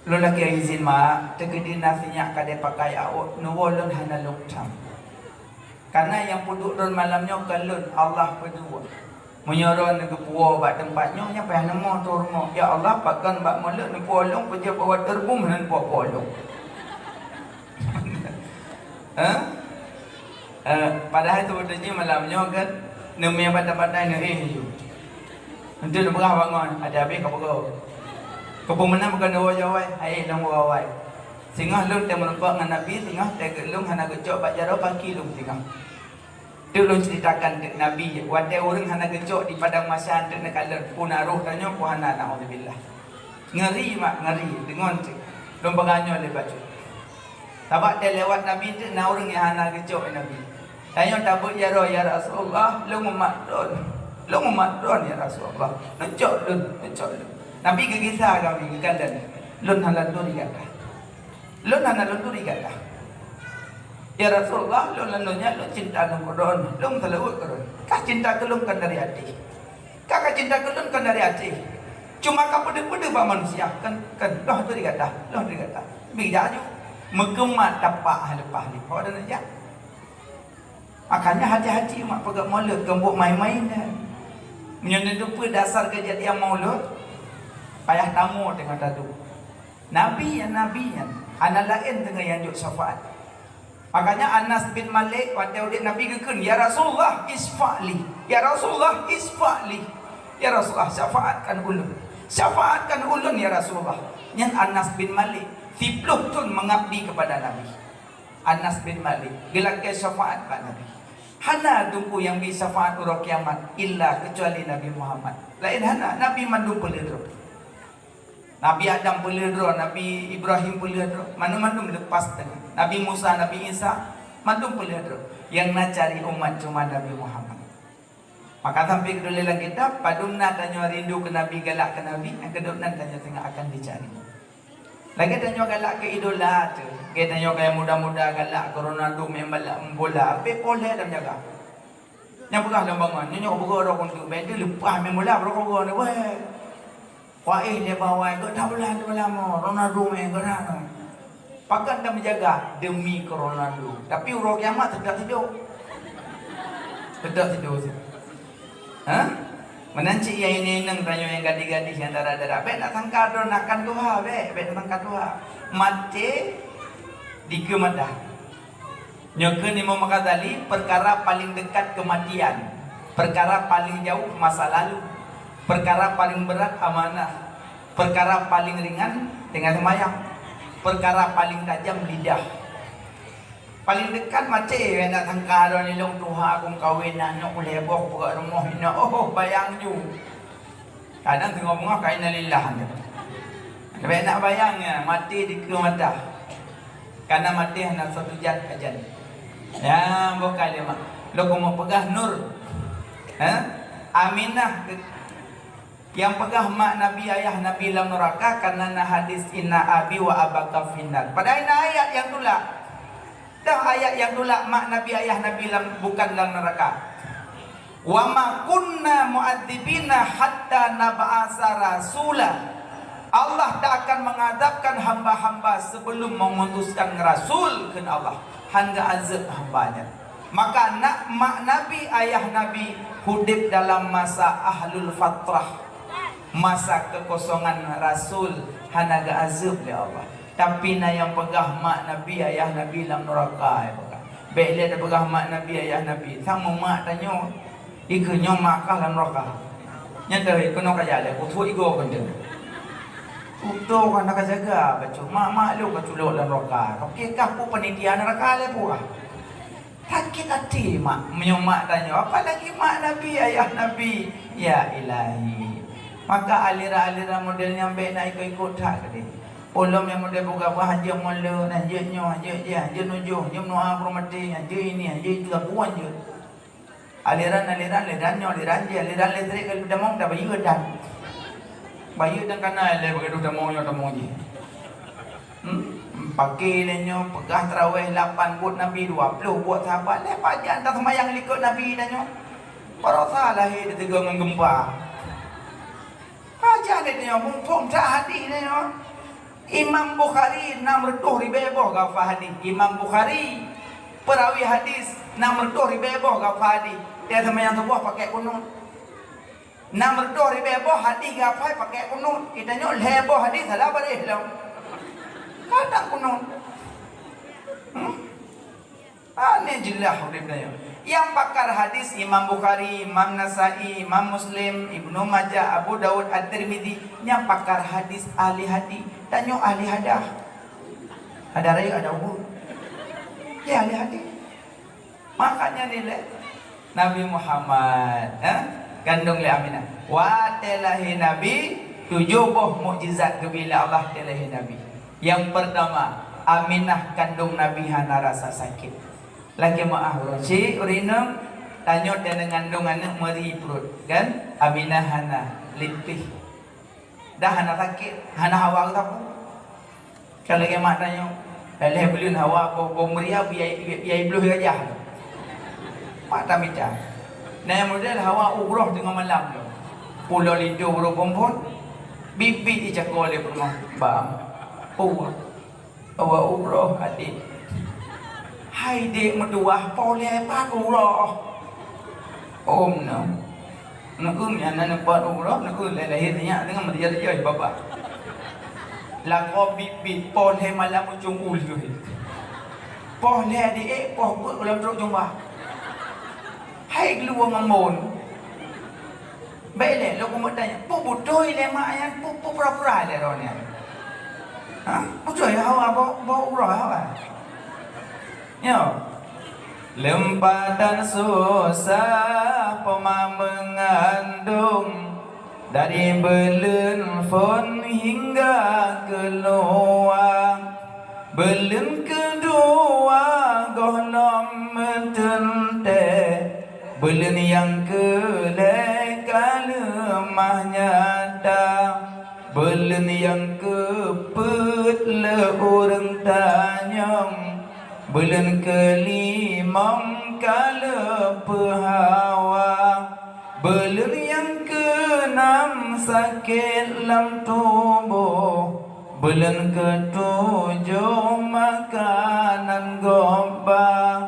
Lôn lakée izin, mak, teukeudi na sinyak ka lheueh pakai awak, neuwoe lôn hana lôn tham. Karena nyang peuduek lôn malam nyoe kon lôn, Allah peuduek. Meunyoe droeneuh geupuwoe bak teumpat nyoe, nyan payah neumoe tueng rumoh. Ya Allah, pakon bak mulod neupuwoe lôn, peujeuet bak watée reubum hana neupuwoe-puwoe lôn. Hah? Eh, padahai tuboh teujih malam nyoe kan, neumie batai-batai neuéh ju. Enteuk neupeugah bangon, até abéh ka peugah. Keupeue meunan bukan neuwoe jawai, hai lôn woe awai. Singoh lôn teumeureumpok ngon Nabi, singoh teugeulong hana geucok bak jaroe kaki lôn singoh. Teuk lôn ceuritakan teuk Nabi, watée ureuëng hana geucok di padang mahsyar teuk neukalon, peue na roh tanyoe, peue hana, naudzubillah. Ngeri mak, ngeri, deungon teuk. Lôn peugah nyoe lé bacut. Sabab teuh lewat Nabi teuk na ureuëng nyang hana geucok Nabi. Tanyoe tabeuet jaroe, "Ya Rasulullah, lôn umat droen. Lôn umat droen, ya Rasulullah. Neucok lôn, neucok lôn." Nabi geugisa keu Nabi, geukalon, "Lôn hana lôn turi gata. Lôn hana lôn turi gata. Ya Rasulullah, lôn lam donya lôn cinta lôn keu droen, lôn seulaweuet keu droen. Kah cinta keu lôn kon dari até." Ka, ka cinta keu lôn kon dari até. Cuma ka peudeuh-peudeuh bak manusia, kon, kon, lôn turi gata, lôn turi gata. Bida ju. Meukeumat tapak leupah lipoh dan jak. Makanya hati-hati mak peugah mulod, kon buet main-main nyan. Meunyoe neuteupeue dasar keujadian mulod, payah tamu teungoh tadu. Nabi nyan, Nabi nyan hana laén teungoh nyang jok syafaat. Makanya Anas bin Malik watée udeb Nabi geukheun, "Ya Rasulullah, isfa' li. Ya Rasulullah, isfa' li. Ya Rasulullah, syafaatkan ulôn. Syafaatkan ulôn, ya Rasulullah." Nyan Anas bin Malik, siplôh thon mengabdi kepada Nabi. Anas bin Malik geulakée syafaat bak Nabi. Hana teungku nyang bi syafaat uroe kiamat illa keucuali Nabi Muhammad. Laén hana, Nabi mandum peuleueh droe. Nabi Adam peuleueh droe, Nabi Ibrahim peuleueh droe, mandum-mandum lepas teungoh. Nabi Musa, Nabi Isa, mandum peuleueh droe. Nyang na cari umat cuma Nabi Muhammad. Maka sampai keudroe lam kitab, padum na tanyoe rindu keu Nabi, galak keu Nabi, nyang keudroe nan tanyoe teungoh akan dicari. Lagée tanyoe galak keu idola teuh, lagée tanyoe kaya muda-muda galak keu Ronaldo main bala, bola, pih poleh dan jaga. Nyang peugah lom bangon, nyoe nyoe beugoro keu untuk beda leupah main bola, beurokok goro ni, weh. Wah, eh, dia bawa, gak tak boleh, tak boleh, mo. Ronaldo main, gerak, no. Pakat dan menjaga demi ke Ronaldo. Tapi uroe kiamat tetap tidur. Tetap tidur. Ha? Meunan cit nyang inong-inong tanyoe nyang gadih-gadih nyang dara-dara. Bék nak sangka droe nak kan tuha, bék, bék nak sangka tuha. Maté dikeue mata. Nyoe kheun Imam Ghazali, perkara paling dekat kematian, perkara paling jauh masa lalu, perkara paling berat amanah, perkara paling ringan tinggai seumayang, perkara paling tajam lidah. Paling dekat maté, nak sangka droe nilong tuha kong kawen aneuk ulée boh buka rumoh ina, oh, bayang ju. Kadang teungoh beungoh ka innalillah tu. Tapi nak bayang ya, maté dikeue mata. Karena maté hana satu jat ajan. Ya, bukan dia mak. Lo kamu peugah nur. Ha? Aminah ke-, yang peugah mak Nabi, ayah Nabi lam neraka karena na hadis inna abi wa abaka finnar. Padahal na ayat yang tulak. Dah ayat yang tulak mak Nabi, ayah Nabi lam, bukan lam neraka. "Wa ma kunna mu'adzibina hatta nab'asa rasula." Allah tak akan mengazabkan hamba-hamba sebelum mengutuskan rasul, kheun Allah. Han geuazab hamba nyan. Maka nak mak Nabi, ayah Nabi udeb dalam masa ahlul fatrah, masa kekosongan rasul, hana geuazab lé Allah. Tapi na nyang peugah mak Nabi, ayah Nabi lam neraka, ya peugah. Bék lé tapeugah mak Nabi, ayah Nabi. Sama mak tanyoe, ikeu nyoe mak kah lam neraka. Nyan dah keunoe kajak lé, kutu igo keunteng. Kutu kan ka jaga, bacut mak-mak lu ka culok lam neraka. Oke kah pu panitia neraka lé pu ah. Sakét até mak, meunyoe mak tanyoe, apalagi mak Nabi, ayah Nabi. Ya Ilahi. Maka aliran-aliran model nyan bék na ikot-ikot that keudeh. Ulôn nyang model buka bah hanjeuet molot, hanjeuet nyoe, hanjeuet jih, hanjeuet nujoh, hanjeuet meudoa keu ureueng maté, hanjeuet ini, hanjeuet itu, sapeue hanjeuet. Aliran-aliran, aliran nyoe, aliran jih, aliran listrik ka tamong, tabayeue tan. Bayeue tan kana lé bak gadoh tamong nyoe, tamong jih. Hmm? Paké lé nyoe, peugah tarawih lapan buet Nabi, dua ploh buet sahabat, lé pajan taseumayang likot Nabi tanyoe. Barosa lahé teuteugong ngon geumpa. Pajan lé tanyoe, muphom that hadih tanyoe. Imam Bukhari nam reutôh ribée boh geuhafal hadih. Imam Bukhari, peurawi hadis, nam reutôh ribée boh geuhafal hadih. Dia seumayang suboh pakai kunut. Nam reutôh ribée boh hadis geuhafai pakai kunut. Geutanyoe lhée boh hadis salah baréh lom. Ka that kunut. Hmm? Aneh jeulaih udeb tanyoe. Nyang pakar hadis Imam Bukhari, Imam Nasai, Imam Muslim, Ibnu Majah, Abu Daud, At-Tirmidzi, nyang pakar hadis ahli hadis. Tanyoe ahli hadah. Hadah rayeuk, hadah ubit. Ya, ahli hadis. Makanya nilai Nabi Muhammad, eh, kandung lé Aminah. Watée lahé Nabi, tujoh boh mukjizat geubri lé Allah watée lahé Nabi. Nyang peurtama, Aminah kandung Nabi hana rasa sakét. Lagée meuah uroe, si ureueng inong, tanyoe watée ngandung aneuk meuri pruet, kan? Aminah hana, lipih. Dah hana sakét, hana hawa geusapu. Ka lagée mak tanyoe, lhée buleuen hawa boh, boh meuria biaya, biaya bloh gajah. Mak tamita. Nah, nyang model hawa ugroh teungoh malam tu. Pulo linto baroe phon-phon. Biet-biet jicakoe lé peurumoh. Bang. Hawa. Awak uroh adek. Hai dek meutuwah, po lé pat uroh. Om no. Neueum nyang na neupat uroh, neueum lé lahé sinyak teungoh meudiyah-diyah babah. Lakoe biet-biet, poh lhèe malam ujông u lheueh. Poh lhèe di ék, poh peuet lam trok jumba. Hai geuluwa ngon mon. Bèk lé lôn keumeutanya, peue beutôi lé mak nyan, peue, peue pura-pura lé droeneuh nyan? Ha? Beutôi hawa bak, bak uroe hawa? Nyoe. Leumpatan susah poma meungandong, dari buleuen phon hingga keuluwa. Buleuen keudua gohlom meuteuntèe, buleuen nyang keulhèe ka leumah nyata, buleuen nyang keupeuet lé ureueng tanyong, buleuen keulimong ka leupeuhawa, buleuen nyang keunam sakét lam tuboh, buleuen keutujoh makanan gob ba,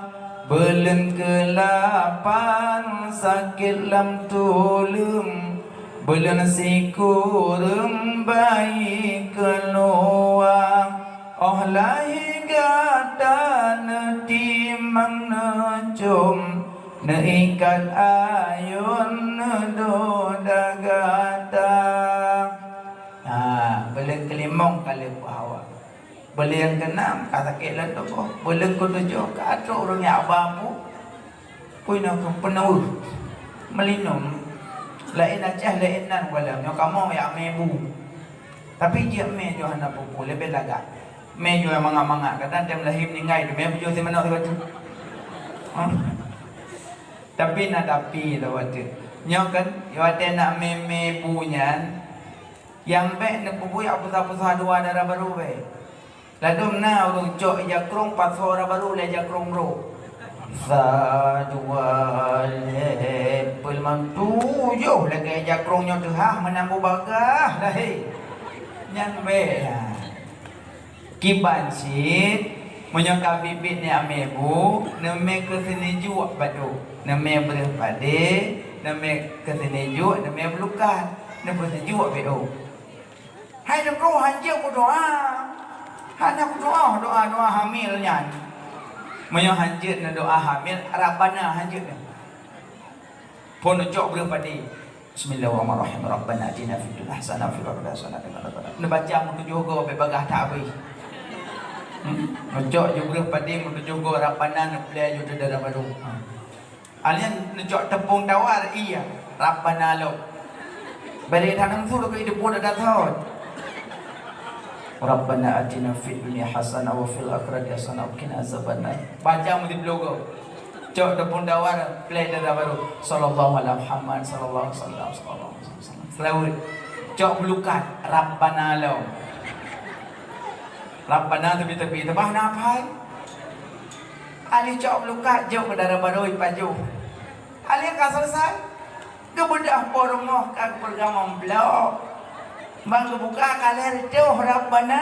buleuen keulapan sakét lam tuleueng, buleuen sikureueng bayi keuluwa. Óh lahé gata neutimang neucom, neuikat ayôn neudoda gata. Ha, buleuen keulimong ka leupeuhawa. Buleuen nyang keunam ka sakét lam tuboh. Buleuen keutujoh ka trok ureueng nyang ba bu. Peue nyoe keuh peunoh. Meulinum. Laén Aceh, laén nan, waleueng. Nyoe kamoe jak mè bu. Tapi jeuet mè jih hana peue-peue, leubeh lagak. Mè jih mangat-mangat, kadang tem lahé meuninggai, teumè beujeuet si manok sigoe teuk. Ha? Tapi na tapi lom watèe. Nyoe kan, watèe nak mè-mè bu nyan, nyang bèk neupeubuet peusah-peusah dua dara barô bèk. Ladôm na ureueng cok ija krông, pasoe dara barô lé ija krông brôk. Sa, dua, lhèe, peuet, limong, tujoh, lagèe ija krông nyoe teuhah meunan bu bagaih lahé. Nyan bèk, ha. Kiban cit, meunyoe ka biet-biet neumè bu, neumè keu seuneuk juek bak dôk. Neumè breuh padé, neumè keu seuneuk juek, neumè bulukat. Neupeuseujok bak dôk. Hai teungku, hanjeuet meudoa. Hana meudoa, doa-doa hamil nyan. Meunyoe hanjeuet neudoa hamil, Rabbana hanjeuet nyan. Phon neucok breuh padé. Bismillahirrahmanirrahim. Rabbana atina fid dunya hasanah wa fil akhirati hasanah wa qina adzabannar. Neubaca meutujoh goe bèk bagaih that abéh. Hmm? Neucok ju breuh padé meutujoh goe Rabbana neuplè ju dara barô. Ha. Alèh neucok teupông tawar, iya, Rabbana lom. Bèk lé that neumeusu keu idupun adat thon. Rabbana atina fid dunya hasanah wa fil akhirati hasanah wa qina azabannar. Baca meusibloe goe. Cok teupông tawar, plè dara barô. Sallallahu ala Muhammad, sallallahu alaihi wasallam, sallallahu alaihi wasallam. Seulaweuet. Cok bulukat, Rabbana lom. Rabbana tepi-tepi, teubah na apai. Alèh cok bulukat, jok keu dara barô ipajoh. Alèh ka selesai. Geubeudôh po rumoh ka geupeugah meublok. Ban geubuka ka lhèe reutôh Rabbana.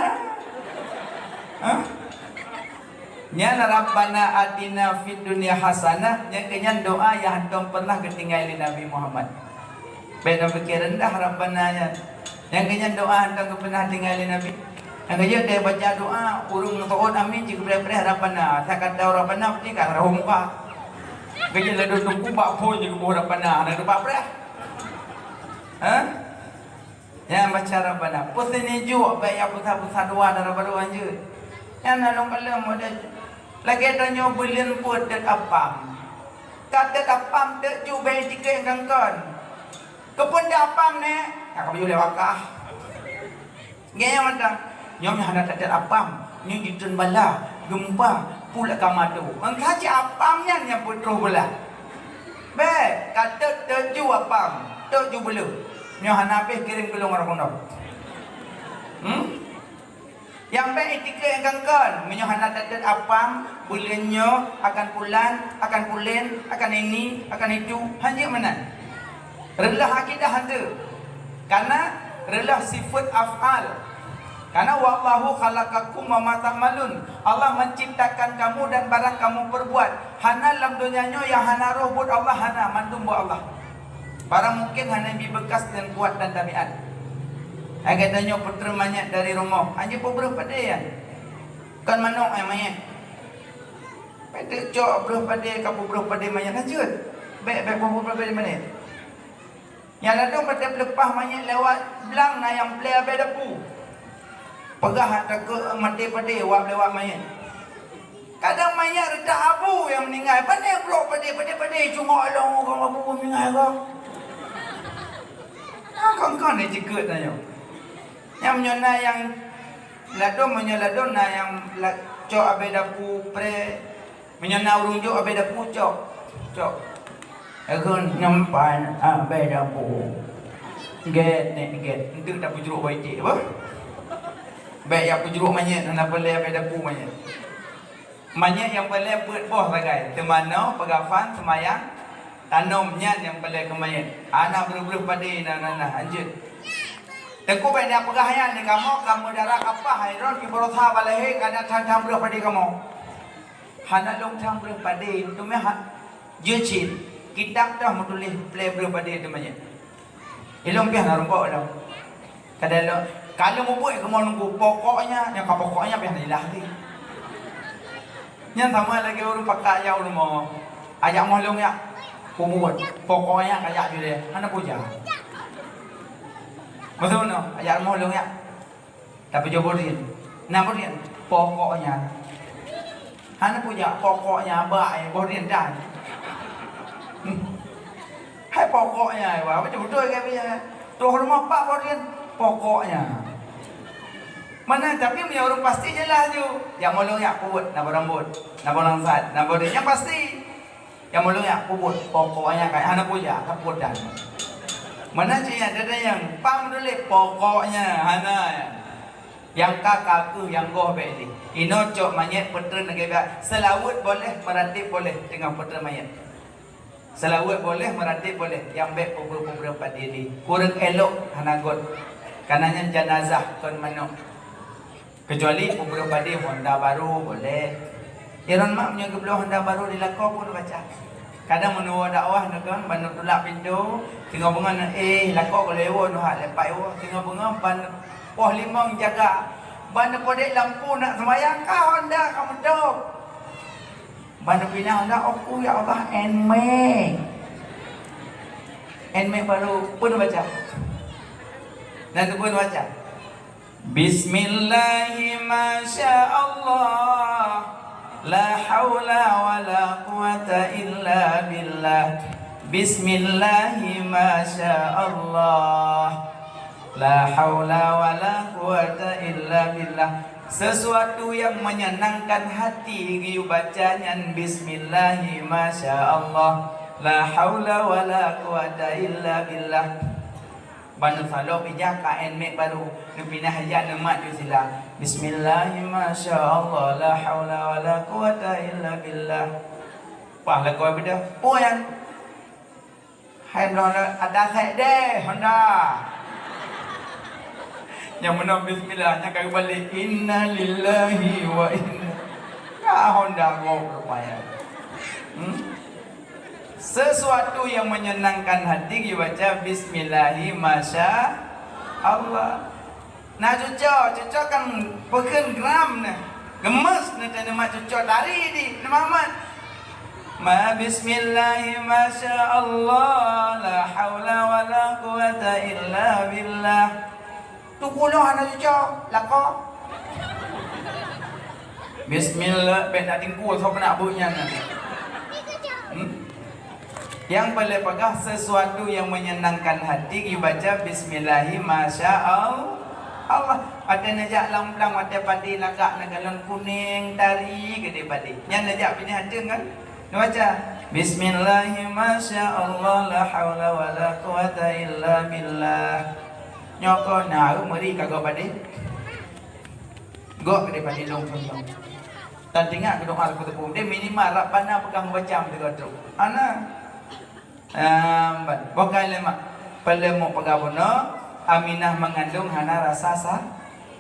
Hah? Nyan Rabbana atina fid dunya hasanah, nyan keuh nyan doa nyang hántom peunah geutinggai lé Nabi Muhammad. Bèk na pike reundah Rabbana nyan. Nyan keuh nyan doa hántom geupeunah tinggai lé Nabi. Nyang keujeuet deh baca doa, ureueng meusoe amin, jeuet geupreh-preh Rabbana. Asai ka tau Rabbana, pasti ka rhom muka. Keujeuet ladôm teungku bak phôn jeuet geuboh Rabbana, hana teupreh. Ha? Nyang baca Rabbana. Peuseuneuk jok bèk jak peusah-peusah dua dara barô hanjeuet. Nyan na lôn kalon model. Lagèe tanyoe buleuen peuet teuk apam. Ka teuk apam teuk ju bèk itikeuet nyang kon-kon. Keupeue teuk apam nèk? Ka ka beuyoh lé wakah. Gaya mantong, nyoe hana tatet apam, nyoe jitreun bala, geumpa, pula ka mato. Mangka cit apam nyan nyang peutroh beulah. Bèk, ka teuk teuk ju apam, teuk ju beuleuh. Nyoe hana habéh kirém keu lôn rot keunoe. Hmm? Nyang bèk itikeuet nyang kon-kon, meunyoe hana tatet apam, buleuen nyoe, akan pulan, akan pulen, akan ini, akan itu, hanjeuet meunan. Reuloh akidah hantu. Karena reuloh sifat af'al. Karena wallahu khalaqakum wa ma ta'malun. Allah menciptakan kamu dan barang kamu perbuat. Hana lam donya nyoe nyang hana roh buet Allah, hana, mandum buet Allah. Barang mungkin hana bi bekas dan kuat dan tabiat. Hai gata nyoe peutrön manyét dari rumoh, hanjeuet peubreuh padé nyan. Kon manok nyang manyét. Bèk teuk cok breuh padé, ka peubreuh padé manyét, hanjeuet. Bèk, bèk peubreuh padé manyét. Nyang ladôm watèe peuleupah manyét lewat blang na nyang plè abèe dapu. Peugah takot maté padé wab lewat manyét. Kadang manyét reutak abu nyang meuninggai, pané brok padé, padé, padé, cungok lom ka abu meuninggai ka. Ah, kon-kon ni jikeut na nyoe. Nyang meunyoe na nyang ladôm, meunyoe ladôm na nyang la-, cok abèe dapu pré. Meunyoe na ureueng jok abèe dapu cok. Cok. Eukheun nyampan abèe dapu. Gèt, nèk gèt. Enteuk tapeujrok bak iték apa? Bèk jak peujrok manyét, hana peureulèe abèe dapu manyét. Manyét nyang peureulèe peuet boh sagai. Teumanoe, peugafan, seumayang, tanom nyan nyang peureulèe keu manyét. Hana breuh-breuh padé na, na, na, hanjeuet. Teungku bèk na peugah nyan lé kamoe, kamoe dara kapah, hai droen, keu beurasa bak lahé, ka na thang-thang breuh padé kamoe. Hana lôn thang breuh padé, teuma ha-, jeuet cit, kitab toh meutuléh plè breuh padé teuma nyan. Ilôn piah na rumpok lom. Kadang lôn, ka lôn mubuet keumoe nunggu pokoknya, nyang ka pokoknya piah na ilah lé. Nyan sama lagèe ureueng pakat jak u rumoh. Ajak moh lôn jak. Kubuet. Pokoknya kajak judeh. Hana puja. Maksud noh, ajak moh lôn jak. Tapi jaweueb boh drien. Nah, boh drien. Pokoknya. Hana peue jak, pokoknya bak, eh, boh drien dan. Hai pokoknya, eh, wah, beutôi-beutôi kan, ya. Troh rumoh pak boh drien. Pokoknya. Mana, tapi meunyoe ureueng pasti jeulaih ju. Jak molong jak peuet, na boh rambot, na boh langsat, na boh drien. Nyang pasti. Nyang meuleuyak peubuet, pokoknya ka hana peue jak, ka peuet dan. Meunan cit nyan, dada nyang pang meudulé, pokoknya hana. Nyang ka, ka keuh, nyang goh bèk lé. Inoe cok manyét peutrön lagèe biasa. Seulaweuet boleh, meuratib boleh teungoh peutrön manyét. Seulaweuet boleh, meuratib boleh. Nyang bèk peubreuh-peubreuh padé lé. Kureueng elok hana göt. Kareuna nyan janazah kon manok. Keucuali peubreuh padé honda barô, boleh. Iron mak meunyoe geubloe honda barô di lakoe pun baca. Kadang meunyoe dakwah nyoe kan, ban tulak pintoe, singoh beungoh nyoe, eh, lakoe ka lhèe woe nyoe, ha, lhèe pat woe, singoh beungoh ban poh limong jaga, ban neupodek lampu nak seumayang, ka honda ka meudôk. Ban neupinah honda, "Oku, ya Allah, Nmax." Nmax barô, pun baca. Dan tu pun baca. Bismillahi masya Allah, la haula wala quwata illa billah. Bismillahi masya Allah, la haula wala quwata illa billah. Sesuatu yang menyenangkan hati geuyue baca nyan bismillahi masya Allah, la haula wala quwata illa billah. Ban neusalôb ijak ka Nmax barô, neupinah ijak neumat ju sila. Bismillahi masya Allah, la haula wala quwata illa billah. Wah, lakoe beudôh. Peue nyan? Hai, bloe ada sek deh, honda. Nyang meunan bismillah, nyang ka geubalek, innalillahi wa inna. Ka honda gob rupanya. Hmm? Sesuatu yang menyenangkan hati dibaca bismillahi masya Allah. Na cuco, cuco kan peukheun gram neh. Gemes neh teuh neumat cuco tari di neumamat. Ma bismillahi masya Allah, la haula wala quwata illa billah. Tuku lôn hana cuco, lakoe. Bismillah, bèk na tingkue, soe peunak beuh nyan. Hmm? Nyang paleng peugah sesuatu yang menyenangkan hati, dibaca bismillahi masya Allah. Watèe neujak lam blang, watèe padé lagak na galon kuning, tari keudéh padé. Nyan neujak binéh ateueng kan? Neubaca, bismillahi masya Allah, la haula wala quwata illa billah. Nyoe kon na meuri ka gob padé. Gob keudéh padé lôn contoh. Dan teuingat keu doa lôn teupeu. Deh minimal Rabbana peugah meubaca meuteugah trok. Ana. Lambat. Boh kai lé mak. Paleng mok peugah bunoe, Aminah meungandong hana rasa sa-,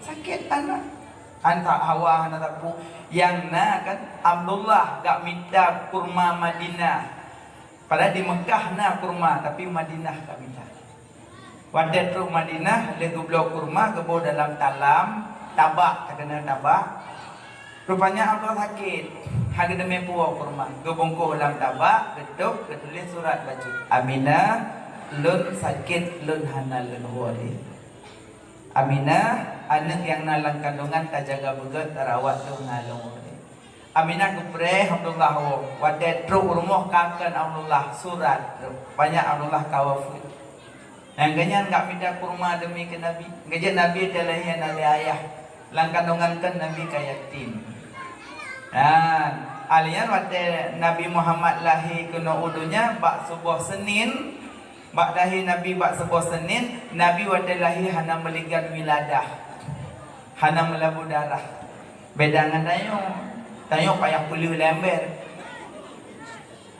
sakét aneuk. Hana Hawa hana sapeue. Nyang na kan Abdullah gak mita kurma Madinah. Padahai di Mekah na kurma, tapi Madinah gak mita. Watée trok Madinah, lheueh geubloe kurma geuboh dalam talam, tabak, takeuneuk tabak. Rupanya Abdullah sakét, hana geuteumé puwoe kurma. Geubungkôh lam tabak, geutôb, geutuléh surat bacut, "Aminah, lôn sakét, lôn hana lôn woe lé. Aminah, aneuëk nyang na lam kandungan tajaga beugét, tarawat, lôn hana lôn woe lé." Aminah geupreh Abdullah woe. Watée trok u rumoh, kakheun Abdullah surat, rupanya Abdullah ka wafeuet. Nyang keunyan ka mita kurma deumi keu Nabi. Geujeuet Nabi teuh lahé hana lé ayah. Lam kandungan kheun Nabi ka yatim. Dan alheuh nyan watée Nabi Muhammad lahé keunoe u donya bak suboh Senin, bak lahé Nabi bak suboh Senin, Nabi watée lahé hana meuligan wiladah, hana meulabu darah. Beda ngon tanyoe. Tanyoe payah peuleueh lé ember.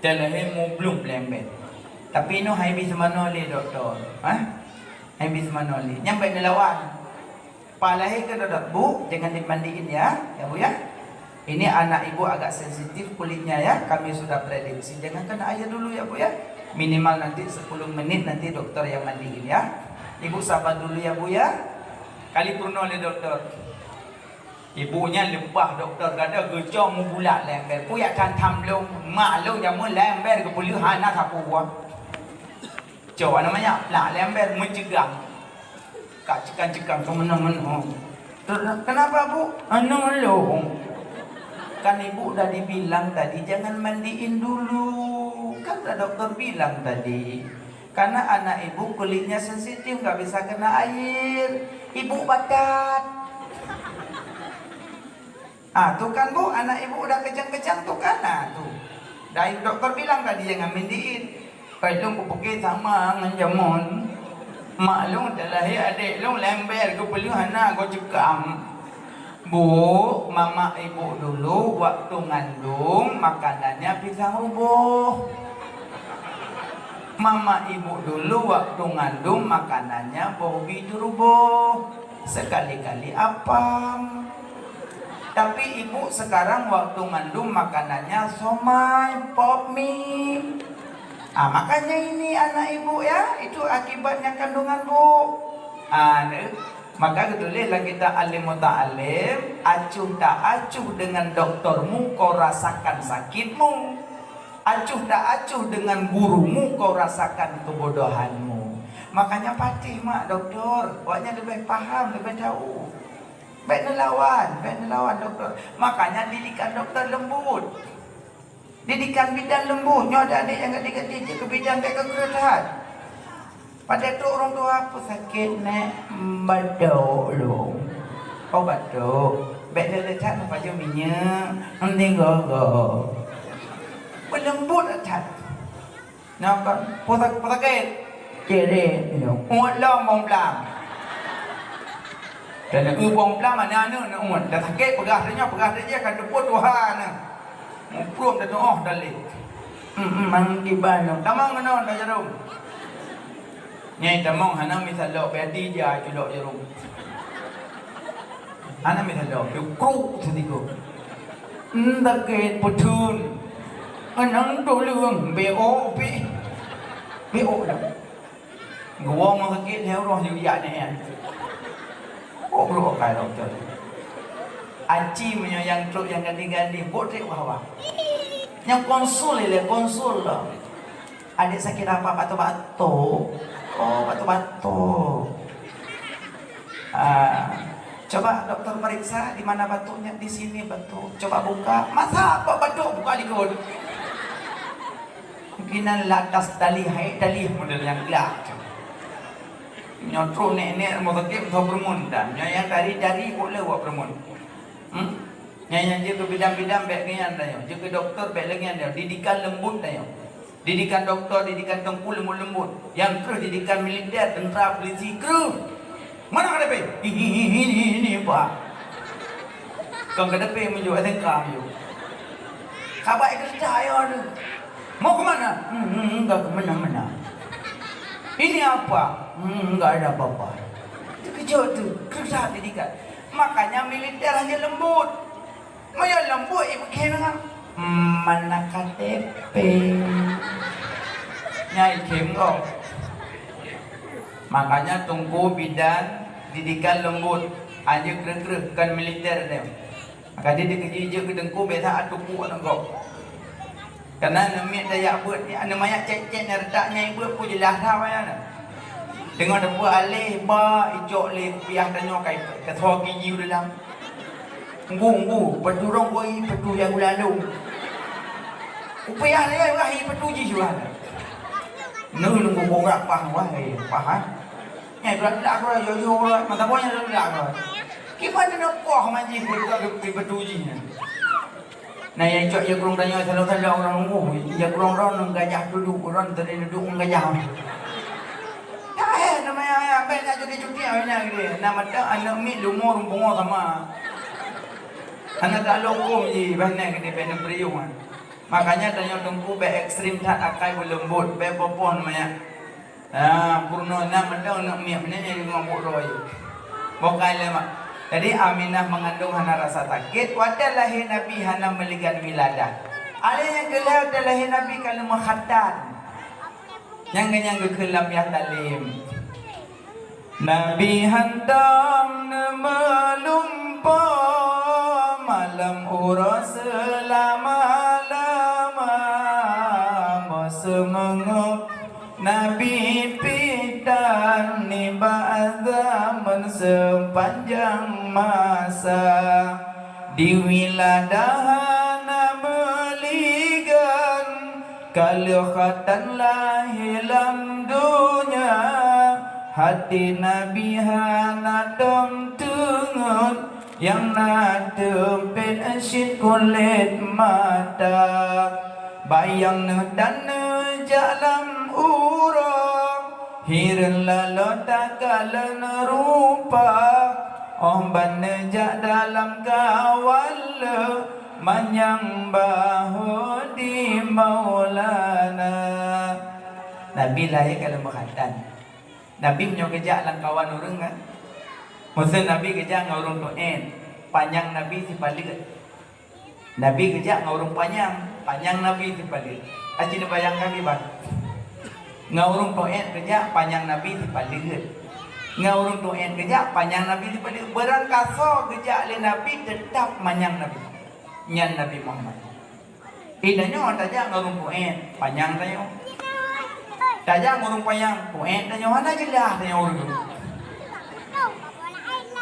Teuh lahé mublum lé ember. Tapi nyoe hai bi seumanoe lé dokto. Ha? Hai bi seumanoe lé. Nyang bék neulawan. Pas lahé keu dokto, "Bu, jangan dimandiin ya, ya Bu ya. Ini anak ibu agak sensitif kulitnya ya, kami sudah prediksi. Jangankan air dulu ya Bu ya. Minimal nanti sepuluh menit nanti dokter yang mandiin ya. Ibu sabar dulu ya Bu ya." Kali peurunoe lé dokto. Ibu nyan leupah dokto gata geucok meubulat lé ember. Peue jak tham-tham lôn, mak lôn jameun lé ember geupeuleueh hana sapeue buah. Cok aneuk manyak, plak lé ember meuceugang. Ka ceugang-ceugang keu meunoe-meunoe. Terus, "Kenapa, Bu?" "Aneuk lôn." Kan ibu dah dibilang tadi jangan mandiin dulu. Kan dah dokter bilang tadi. Karena anak ibu kulitnya sensitif, nggak bisa kena air. Ibu batat. Ah, tu kan, Bu, anak ibu udah kejang-kejang tu kan, ah, tu. Dari doktor bilang tadi jangan mandiin. Kai lôn kupike sama ngon jameun. Mak lôn teulahé adék lôn lé ember geupeuleueh hana geuceugang. Bu, mama ibu dulu waktu ngandung makanannya pisang ruboh. Mama ibu dulu waktu ngandung makanannya boh ubi turuboh, sekali-kali apam. Tapi ibu sekarang waktu ngandung makanannya somai, pop mie. Ah, makanya ini anak ibu ya, itu akibatnya kandungan bu. Ah, ne. Maka geutuléh lam kitab Alim Muta'alim, acuh tak acuh dengan doktormu, kau rasakan sakitmu. Acuh tak acuh dengan gurumu, kau rasakan kebodohanmu. Makanya patéh mak doktor, awaknyan leubeh paham, leubeh tahu. Bék neulawan, bék neulawan doktor. Makanya didikan doktor lembut. Didikan bidan lembut, nyoe ada adik nyang gadih-gadih jeuet keu bidan bèk keu kreueh that. Padahai trok ureueng tuha, "Peue sakét, Nèk?" "Batuk lôn." "Oh, batuk. Bèk lé-lé that, meupajoh minyeuk, meundi gogo." Peulembut that. Nyoe kon, "Peue sak-, peue sakét?" "Cirét lôn." "Uet lom bông blang." Dan eu bông blang aneuk-aneuk na uet. Dah sakét peugah tanyoe, peugah tajak ka teupeu tuha na. Muprok dah tuoh dalek. Hmm, hmm, mang kiban lom. Tamong keunoe dah jarum. Nyai tamong hana mita lok, bèk di ja culok jarum. Hana mita lok, dikruk sitiga. Hmm, sakét peutheun. Anang tuleueng, bèk ôk pih. Bèk ôk dah. Geuwoe meusakét lhèe uroe jijak nyan. Oh, brok kai dokto. Aci meunyoe nyang trok nyang gadih-gadih, bok trép hawa. Nyang konsul ilèe, konsul lom. Adék sakét apa? Batuk-batuk. Oh, batuk-batuk. Ah, coba dokter periksa di mana batuknya, di sini batuk. Coba buka. Masa apa batuk buka likot? Mungkinan latas tali, hai tali model nyang glak tu. Nyoe trok nèk-nèk rumoh sakét meusaboh peureumeun dan nyoe nyang tari-tari kok lé wak peureumeun. Hmm? Nyan nyang jeuet keu bidan-bidan bèk ngian tanyoe, jeuet keu dokto bèk lé ngian tanyoe, didikan leumbot tanyoe. Didikan dokto, didikan teungku leumbot-leumbot. Nyang kreueh didikan militer, teuntra, polisi, kreueh. Mana K T P? Ini, ini, ini, Pak. Kon K T P meunyoe, S N K meunyoe. Sabat ikeu leuta ayo tu. Mau ke mana? Hmm, hmm, enggak ke mana-mana. Ini apa? Hmm, enggak ada apa-apa. Terkejut tu, kerja didikan. Makanya militer hanya lembut. Meunyoe lembut, ibu khem dengan, hmm, mana K T P? Nyai khem kok. Makanya Teungku bidan didikan leumbot, hana kreueh-kreueh, kon militer nyan. Maka di dikeue jijak keu Teungku biasa atupuk aneuk gob. Karena aneuk miet tajak beuet, aneuk manyak cét-cét nyang reutak nyang beuet pun jeulaih that wayang nyan. Teungoh teupeu aleh ba icok lé kupiah tanyoe kai keutho gigi u dalam. Nggu, nggu, peudurong boi petu nyang gula lôn. Kupiah lé wah i petu jih wah. Neu nunggu kongrak pah wah, eh, pah, ha? Nyai geulak-geulak keudroe, yo-yo keudroe, mata boh nyang geulak-geulak keudroe. Kiban nyoe poh manjih geulak-geulak keu petu jih nyan. Nah, nyang cok ya kurung tanyoe, salo-salo ureueng lungguh, ya kurung ron ngon gajah duduek, ron tadi duduek ngon gajah. Dah, eh, nama ya, ya, bèk nak cuti-cuti awak nyan gede. Nah, mata aneuk miet leumo ureueng pungo sama. Hana taklok huköm jih, bah nyan gede bèk neupeuriueng, ah. Makanya tanyoe Teungku bèk ekstrem that akai beuleumbot, bèk boh-boh nama nyan. Ah, peurunoe na mantong aneuk miet, meunan nyang mabök droe. Boh kai lé mak. Jadi Aminah meungandong hana rasa sakét, watèe lahé Nabi hana meuligan wiladah. Alèh nyang keu lhèe watèe lahé Nabi ka lheueh meukhatan. Nyang keunyan geukheun lam Yah Talem. Nabi hantom neumeulumpoe malam uroe seulama-lama, meuseumangöt Nabi pih tan nibak zaman seupanjang masa. Di wiladah hana meuligan, ka lheueh khatan lahé lam donya. Hati Nabi hana tom teungeut, nyang na teumpét cit kulét mata. Bayang neuh dan neujak lam uroe, hireuen laloe takalon rupa. Óh ban neujak dalam kawan lé, manyang bahô di Maulana. Nabi lahé ka lheueh meukhatan. Nabi meunyoe geujak lam kawan ureueng kan, meuseu Nabi geujak ngon ureueng tu'en, panyang Nabi sipaleuet. Nabi geujak ngon ureueng panyang, panyang Nabi sipaleuet. Aci neubayangkan kiban. Ngon ureueng tu'en geujak, panyang Nabi sipaleuet. Ngon ureueng tu'en geujak, panyang Nabi sipaleuet. Beurangkasoe geujak lé Nabi, teutap manyang Nabi. Nyan Nabi Muhammad. Di tanyoe tajak ngon ureueng tu'en, panyang tanyoe. Tajak ngon ureueng panyang, tu'en tanyoe, hana jeulaih tanyoe ureueng.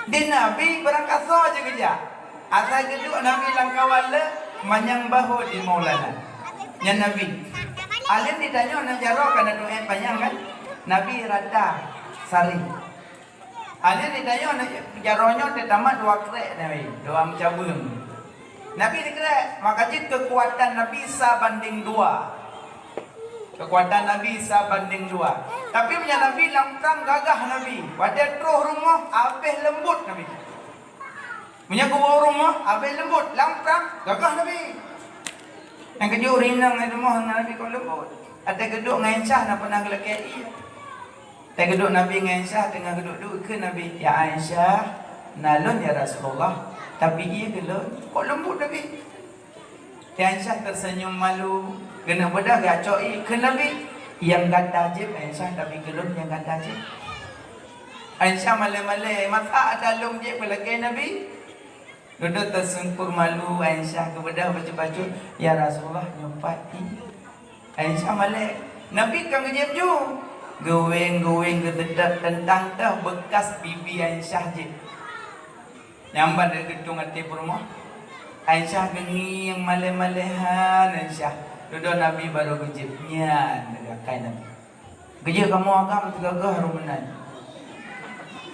Di Nabi beurangkasoe jih geujak. Asai geuduek Nabi lam kawan lé, manyang bahô di Maulana. Nyan Nabi. Alèh di tanyoe na jaroe ka na tu'en panyang kan? Nabi rata, sari. Alèh di tanyoe na jaroe nyoe teuh tamat dua krek Nabi, dua meucabeueng. Nabi dikrek, maka jeuet keukuatan Nabi sa bandéng dua. Keukuatan Nabi sa bandéng dua. Tapi meunyoe Nabi lam prang gagah Nabi, watèe troh rumoh abéh leumbot Nabi. Meunyoe geuwoe u rumoh, abéh leumbot, lam prang gagah Nabi. Nyang keujeuet ureueng inong ngon rumoh ngon Nabi kon leumbot. Watèe geuduek ngon Aisyah na pernah geulakèe ie. Watèe geuduek Nabi ngon Aisyah teungoh geuduek-duek, kheun Nabi, "Ya Aisyah, na lôn ya Rasulullah, tapi ie keu lôn." Kon leumbot Nabi. Aisyah terseunyum malu, keuneuk beudôh geucok ie, kheun Nabi, "Nyang gata jieb Aisyah, tapi keu lôn nyang gata jieb." Aisyah malèe-malèe, masa ata lôn jieb keu lakèe Nabi. Dudoe teusungkur malu Aisyah, geubeudôh bacut-bacut, "Ya Rasulullah, nyoe pat ie." Aisyah malèe, Nabi ka geujieb ju. Geuwéng-geuwéng geuteutap teuntang teuh beukas bibi Aisyah jieb. Nyan ban geutueng até peurumoh. Aisyah geungieng malèe-malèe han Aisyah. Dudoe Nabi barô geujieb nyan, akai Nabi. Geujeuet kamoe agam sigoe-goe harôh meunan.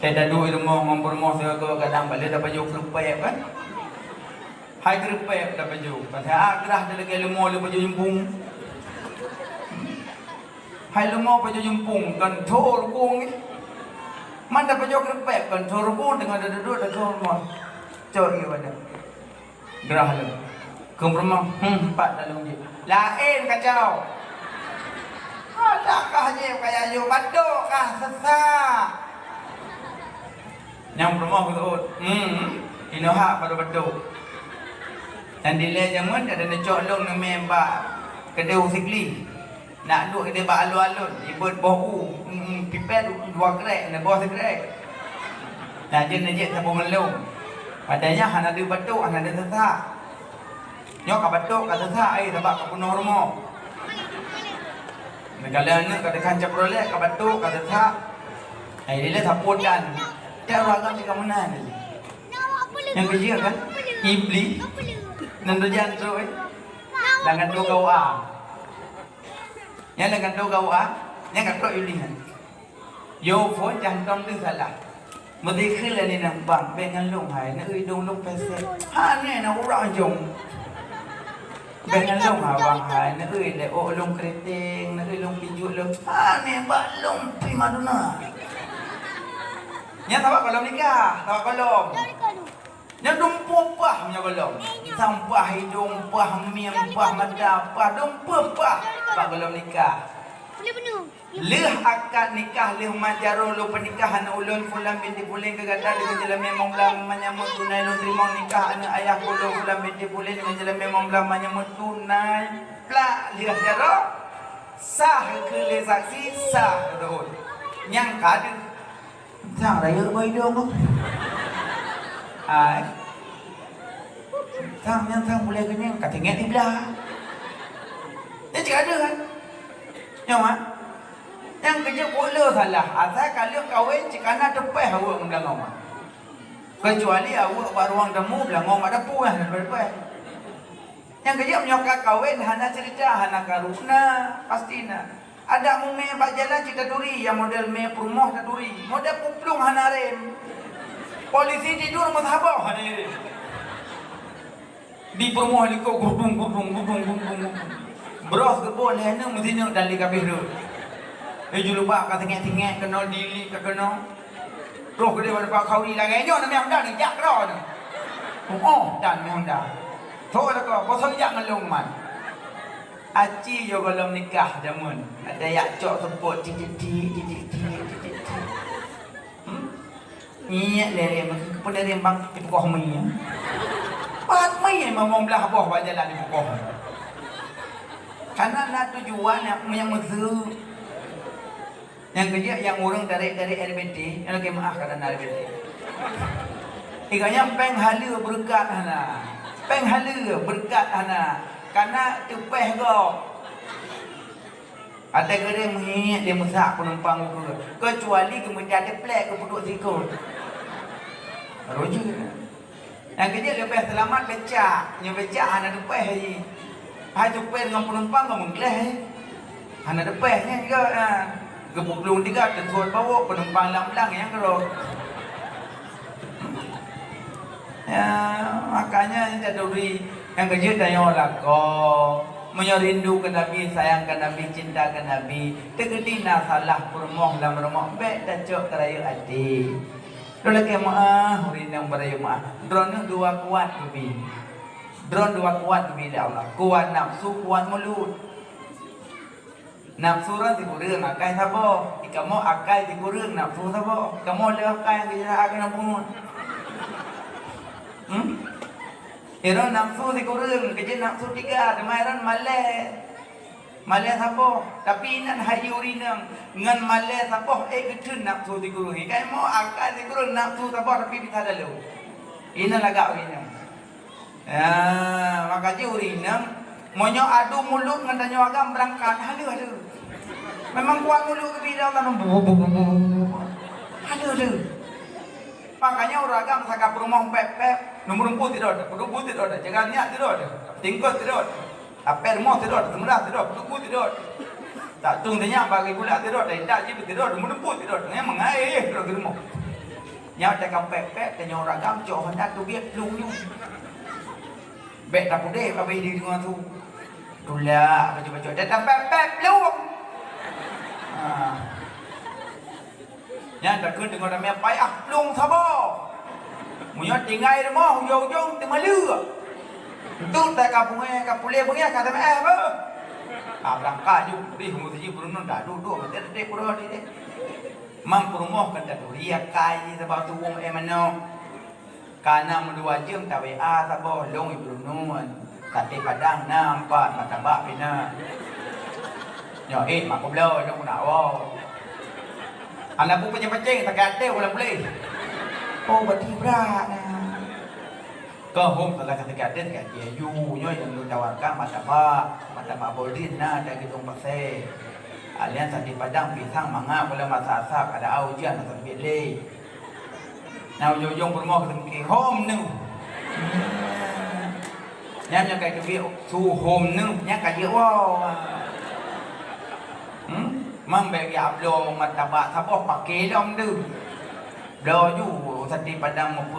Teuh taduek i rumoh ngon peurumoh sigoe-goe kadang balèe tapajoh keureupèk kan. Hai keureupèk tapajoh. Padahai grah talakèe leumo lé pajoh jumpung. Hai leumo pajoh jumpung, kon thô rukong nyan. Man tapajoh keureupèk, kon thô rukong teungoh taduek-duek tathô rumoh. Cok ie pada. Grah lom. Keu peurumoh, hmm, pat lalong jih. Laén kacau. Adak kah jih kaya yue batuk kah sesak. Nyang peurumoh geuseuôt, hmm, inoe hak batuk-batuk. Dan dilèe jameun ada neucok lôn neumè bak keudè u Sigli. Nak duek idéh bak alon-alon, ibeuet boh u, mm, mm, pipet dua krek, neuboh sikrek. Nah, jeuet, jeuet saboh ngon lôn. Padahai nyan hana deuh batuk, hana deuh seusak. Nyoe ka batuk, ka seusak, ai, sabab ka peunoh rumoh. Neukalon aneuk ka teuka Chevrolet, ka batuk, ka seusak. Ai, dilèe sapeue dan. Tiep ureueng agam cit ka meunan. Nyang keujeuet kan? Iblih. Nan dojan trok, eh. Dengan dua kawa. Nyan lé kantô gawat, nyan ka trok u lingan. Yo phôn jantom teuh salah. Meudikheun lé nina, "Bang, bèk ngon lôn hai, neueu idông lôn pesek." Hana na urak jong. "Bèk ngon lôn ha, Bang, hai, neueu lé ôk lôn keriting, neueu lôn pijuet lôn." Hana bak lôn primadona. Nyan sabab gohlom nikah, sabab gohlom. Nyan dum peue paih meunyoe gohlom. Sampah idông paih, mieng paih, mata paih, dum peue paih bak gohlom nikah. Lheueh akad nikah, lheueh mat jaroe lôn peunikah aneuk ulôn Fulan binti Fulan keu gata deungon jeulamèe mong blang manyamut tunai lôn teurimong nikah aneuk ayah ulôn Fulan binti Fulan deungon jeulamèe mong blang manyamut tunai plak lheueh jaroe. Sah keu lé saksi, sah keu reuôt. Nyang ka deuh. Sang rayeuk bak idông tu. Hai. Sang nyan sang bulèe keunyang ka tinggai siblah. Nyan cit ka deuh kan? Nyoe mak. Nyang keujeuet buet le salah. Asai ka lheueh kawen cit ka na teupèh aweuek ngon beulangong mak. Keucuali aweuek bak ruang tamu, beulangong bak dapu nyang teupèh. Nyang keujeuet meunyoe ka kawen hana ceurita, hana karu na, pasti na. Adak mumè bak jalan cit taturi, nyang model mè peurumoh taturi. Model peuplueng hana rem. Polisi tidur meusaboh hana rem. Di peurumoh likot gurdung, gurdung, gurdung, gurdung, gurdung. Bros geubôh lhèe neuk meusineuk dan lé ka abéh rhot. Eh, julupak ka singèt-singèt keunoe, dilik ka keunoe. Troh keudéh bak khauri lagèe nyoe, na mè honda neujak keudroe nyoe. Oh, dan mè honda. Tho lakoe, boh soe jak ngon lôn man. Aci yo gohlom nikah jameun. Ada yak cok seupôt titik-titik, titik-titik, titik-titik. Hmm? Nyiek lé rem, keupeue lé rem bang, dipukoh mie. Pat mie mamong blah boh bak jalan dipukoh. Karena na tujuan nyang, nyang meuseu. Nyang keujeuet nyang ureueng tarek-tarek R B T, nyang lagèe meu'ah ka na R B T. Iga nyan péng haleue beureukat hana. Péng haleue beureukat hana. Kana teupèh gob. Até keudéh meuhiek dia meusak penumpang ukeue. Keucuali geumeuja teuplék geupeuduek sikot. Baru jeuet. Nyang keujeuet leubeh seulamat becak. Nyoe becak hana teupèh jih. Hai teupèh ngon penumpang ka meugleh jih. Hana teupèh nyan juga, ha. Geupeuplong tiga, teusuet bawok, penumpang lam blang nyang keudroe. Ya, makanya kita duri nyang keujeuet tanyoe lakoe. Meunyoe rindu keu Nabi, sayang keu Nabi, cinta keu Nabi, teukeudi na salah peurumoh lam rumoh, bèk tacok keu rayeuk até. Droe lakèe meu'ah, ureueng inong beurayeuk meu'ah. Droeneuh dua kuat geubi. Droe dua kuat geubi lé Allah. Kuat nafsu, kuat mulut. Nafsu droe sikureueng, akai saboh. Di kamoe akai sikureueng, nafsu saboh. Kamoe le akai nyang geujak keunan pungo. Hmm? Droe nafsu sikureueng, keujeuet nafsu tiga, teuma droe malèe. Malèe saboh, tapi inan hai ureueng inong ngon malèe saboh, eh, geutheun nafsu sikureueng. Ikai mo akai sikureueng nafsu saboh tapi bisa dalu. Inan lagak ureueng inong. Ya, maka jih ureueng inong, meunyoe adu mulut ngon tanyoe agam beurangkat, haleue, haleue. Memang kuat mulut geubi dah Allah. Haleue, haleue. Makanya ureueng agam saka peurumoh pép-pép, nomor empat tidak ada, peurumoh tidak ada, jaga niat tidak ada, tingkot tidak ada. Apel rumoh tidot, seumeudah tidot, peutubu tidot. Tak tung teunyang bagi gula tidot, tak intat jih tidot, meudumpu tidot. Nyan meungaeh tidot di rumoh. Nyan teuka pèk-pèk, tanyoe ragam, cok honda teubiet plueng nyoe. Bèk tapudeh, babah di deungoe su. Tulak, bacut-bacut, datang pèk-pèk, plueng. Ha. Nyan takheun deungon ramé payah plueng saboh. Meunyoe tinggai rumoh ujong-ujong teumaleue. Entu tai ka beungèh, ka puléh beungèh ka teumeu'èh beuh. Ka beurangkat ju rih meuseujid peurunoe dah duek-duek maté teutek peurunoe deh. Mam peurumoh kan taturi akai jih sabab tuwông éh manok. Ka na meudua jeuem ta-W A saboh lôn ié peurunoe. Saté padang na empat, martabak pih na. Nyoe ék mak kubloe, nyoe nak woe. Aneuk buet pacéng-pacéng sakét até ulang puléh. Oh, berarti brat na. Keuhom salah sakét até sakét até. Yu, nyoe nyang lôn tawarkan martabak. Martabak Boldrin na di Geudong Pasè. Alian sate padang pisang mangat, kalau masa asap ada au ujian atau bilik. Nah, ujong-ujong peurumoh keuteumeuki hom neuh. Nyan nyang ka teubiet su hom neuh, nyan ka jeuet woe. Hmm? Mang bèk geubloe martabak saboh paké lom deuh. Bloe ju sate padang meupeu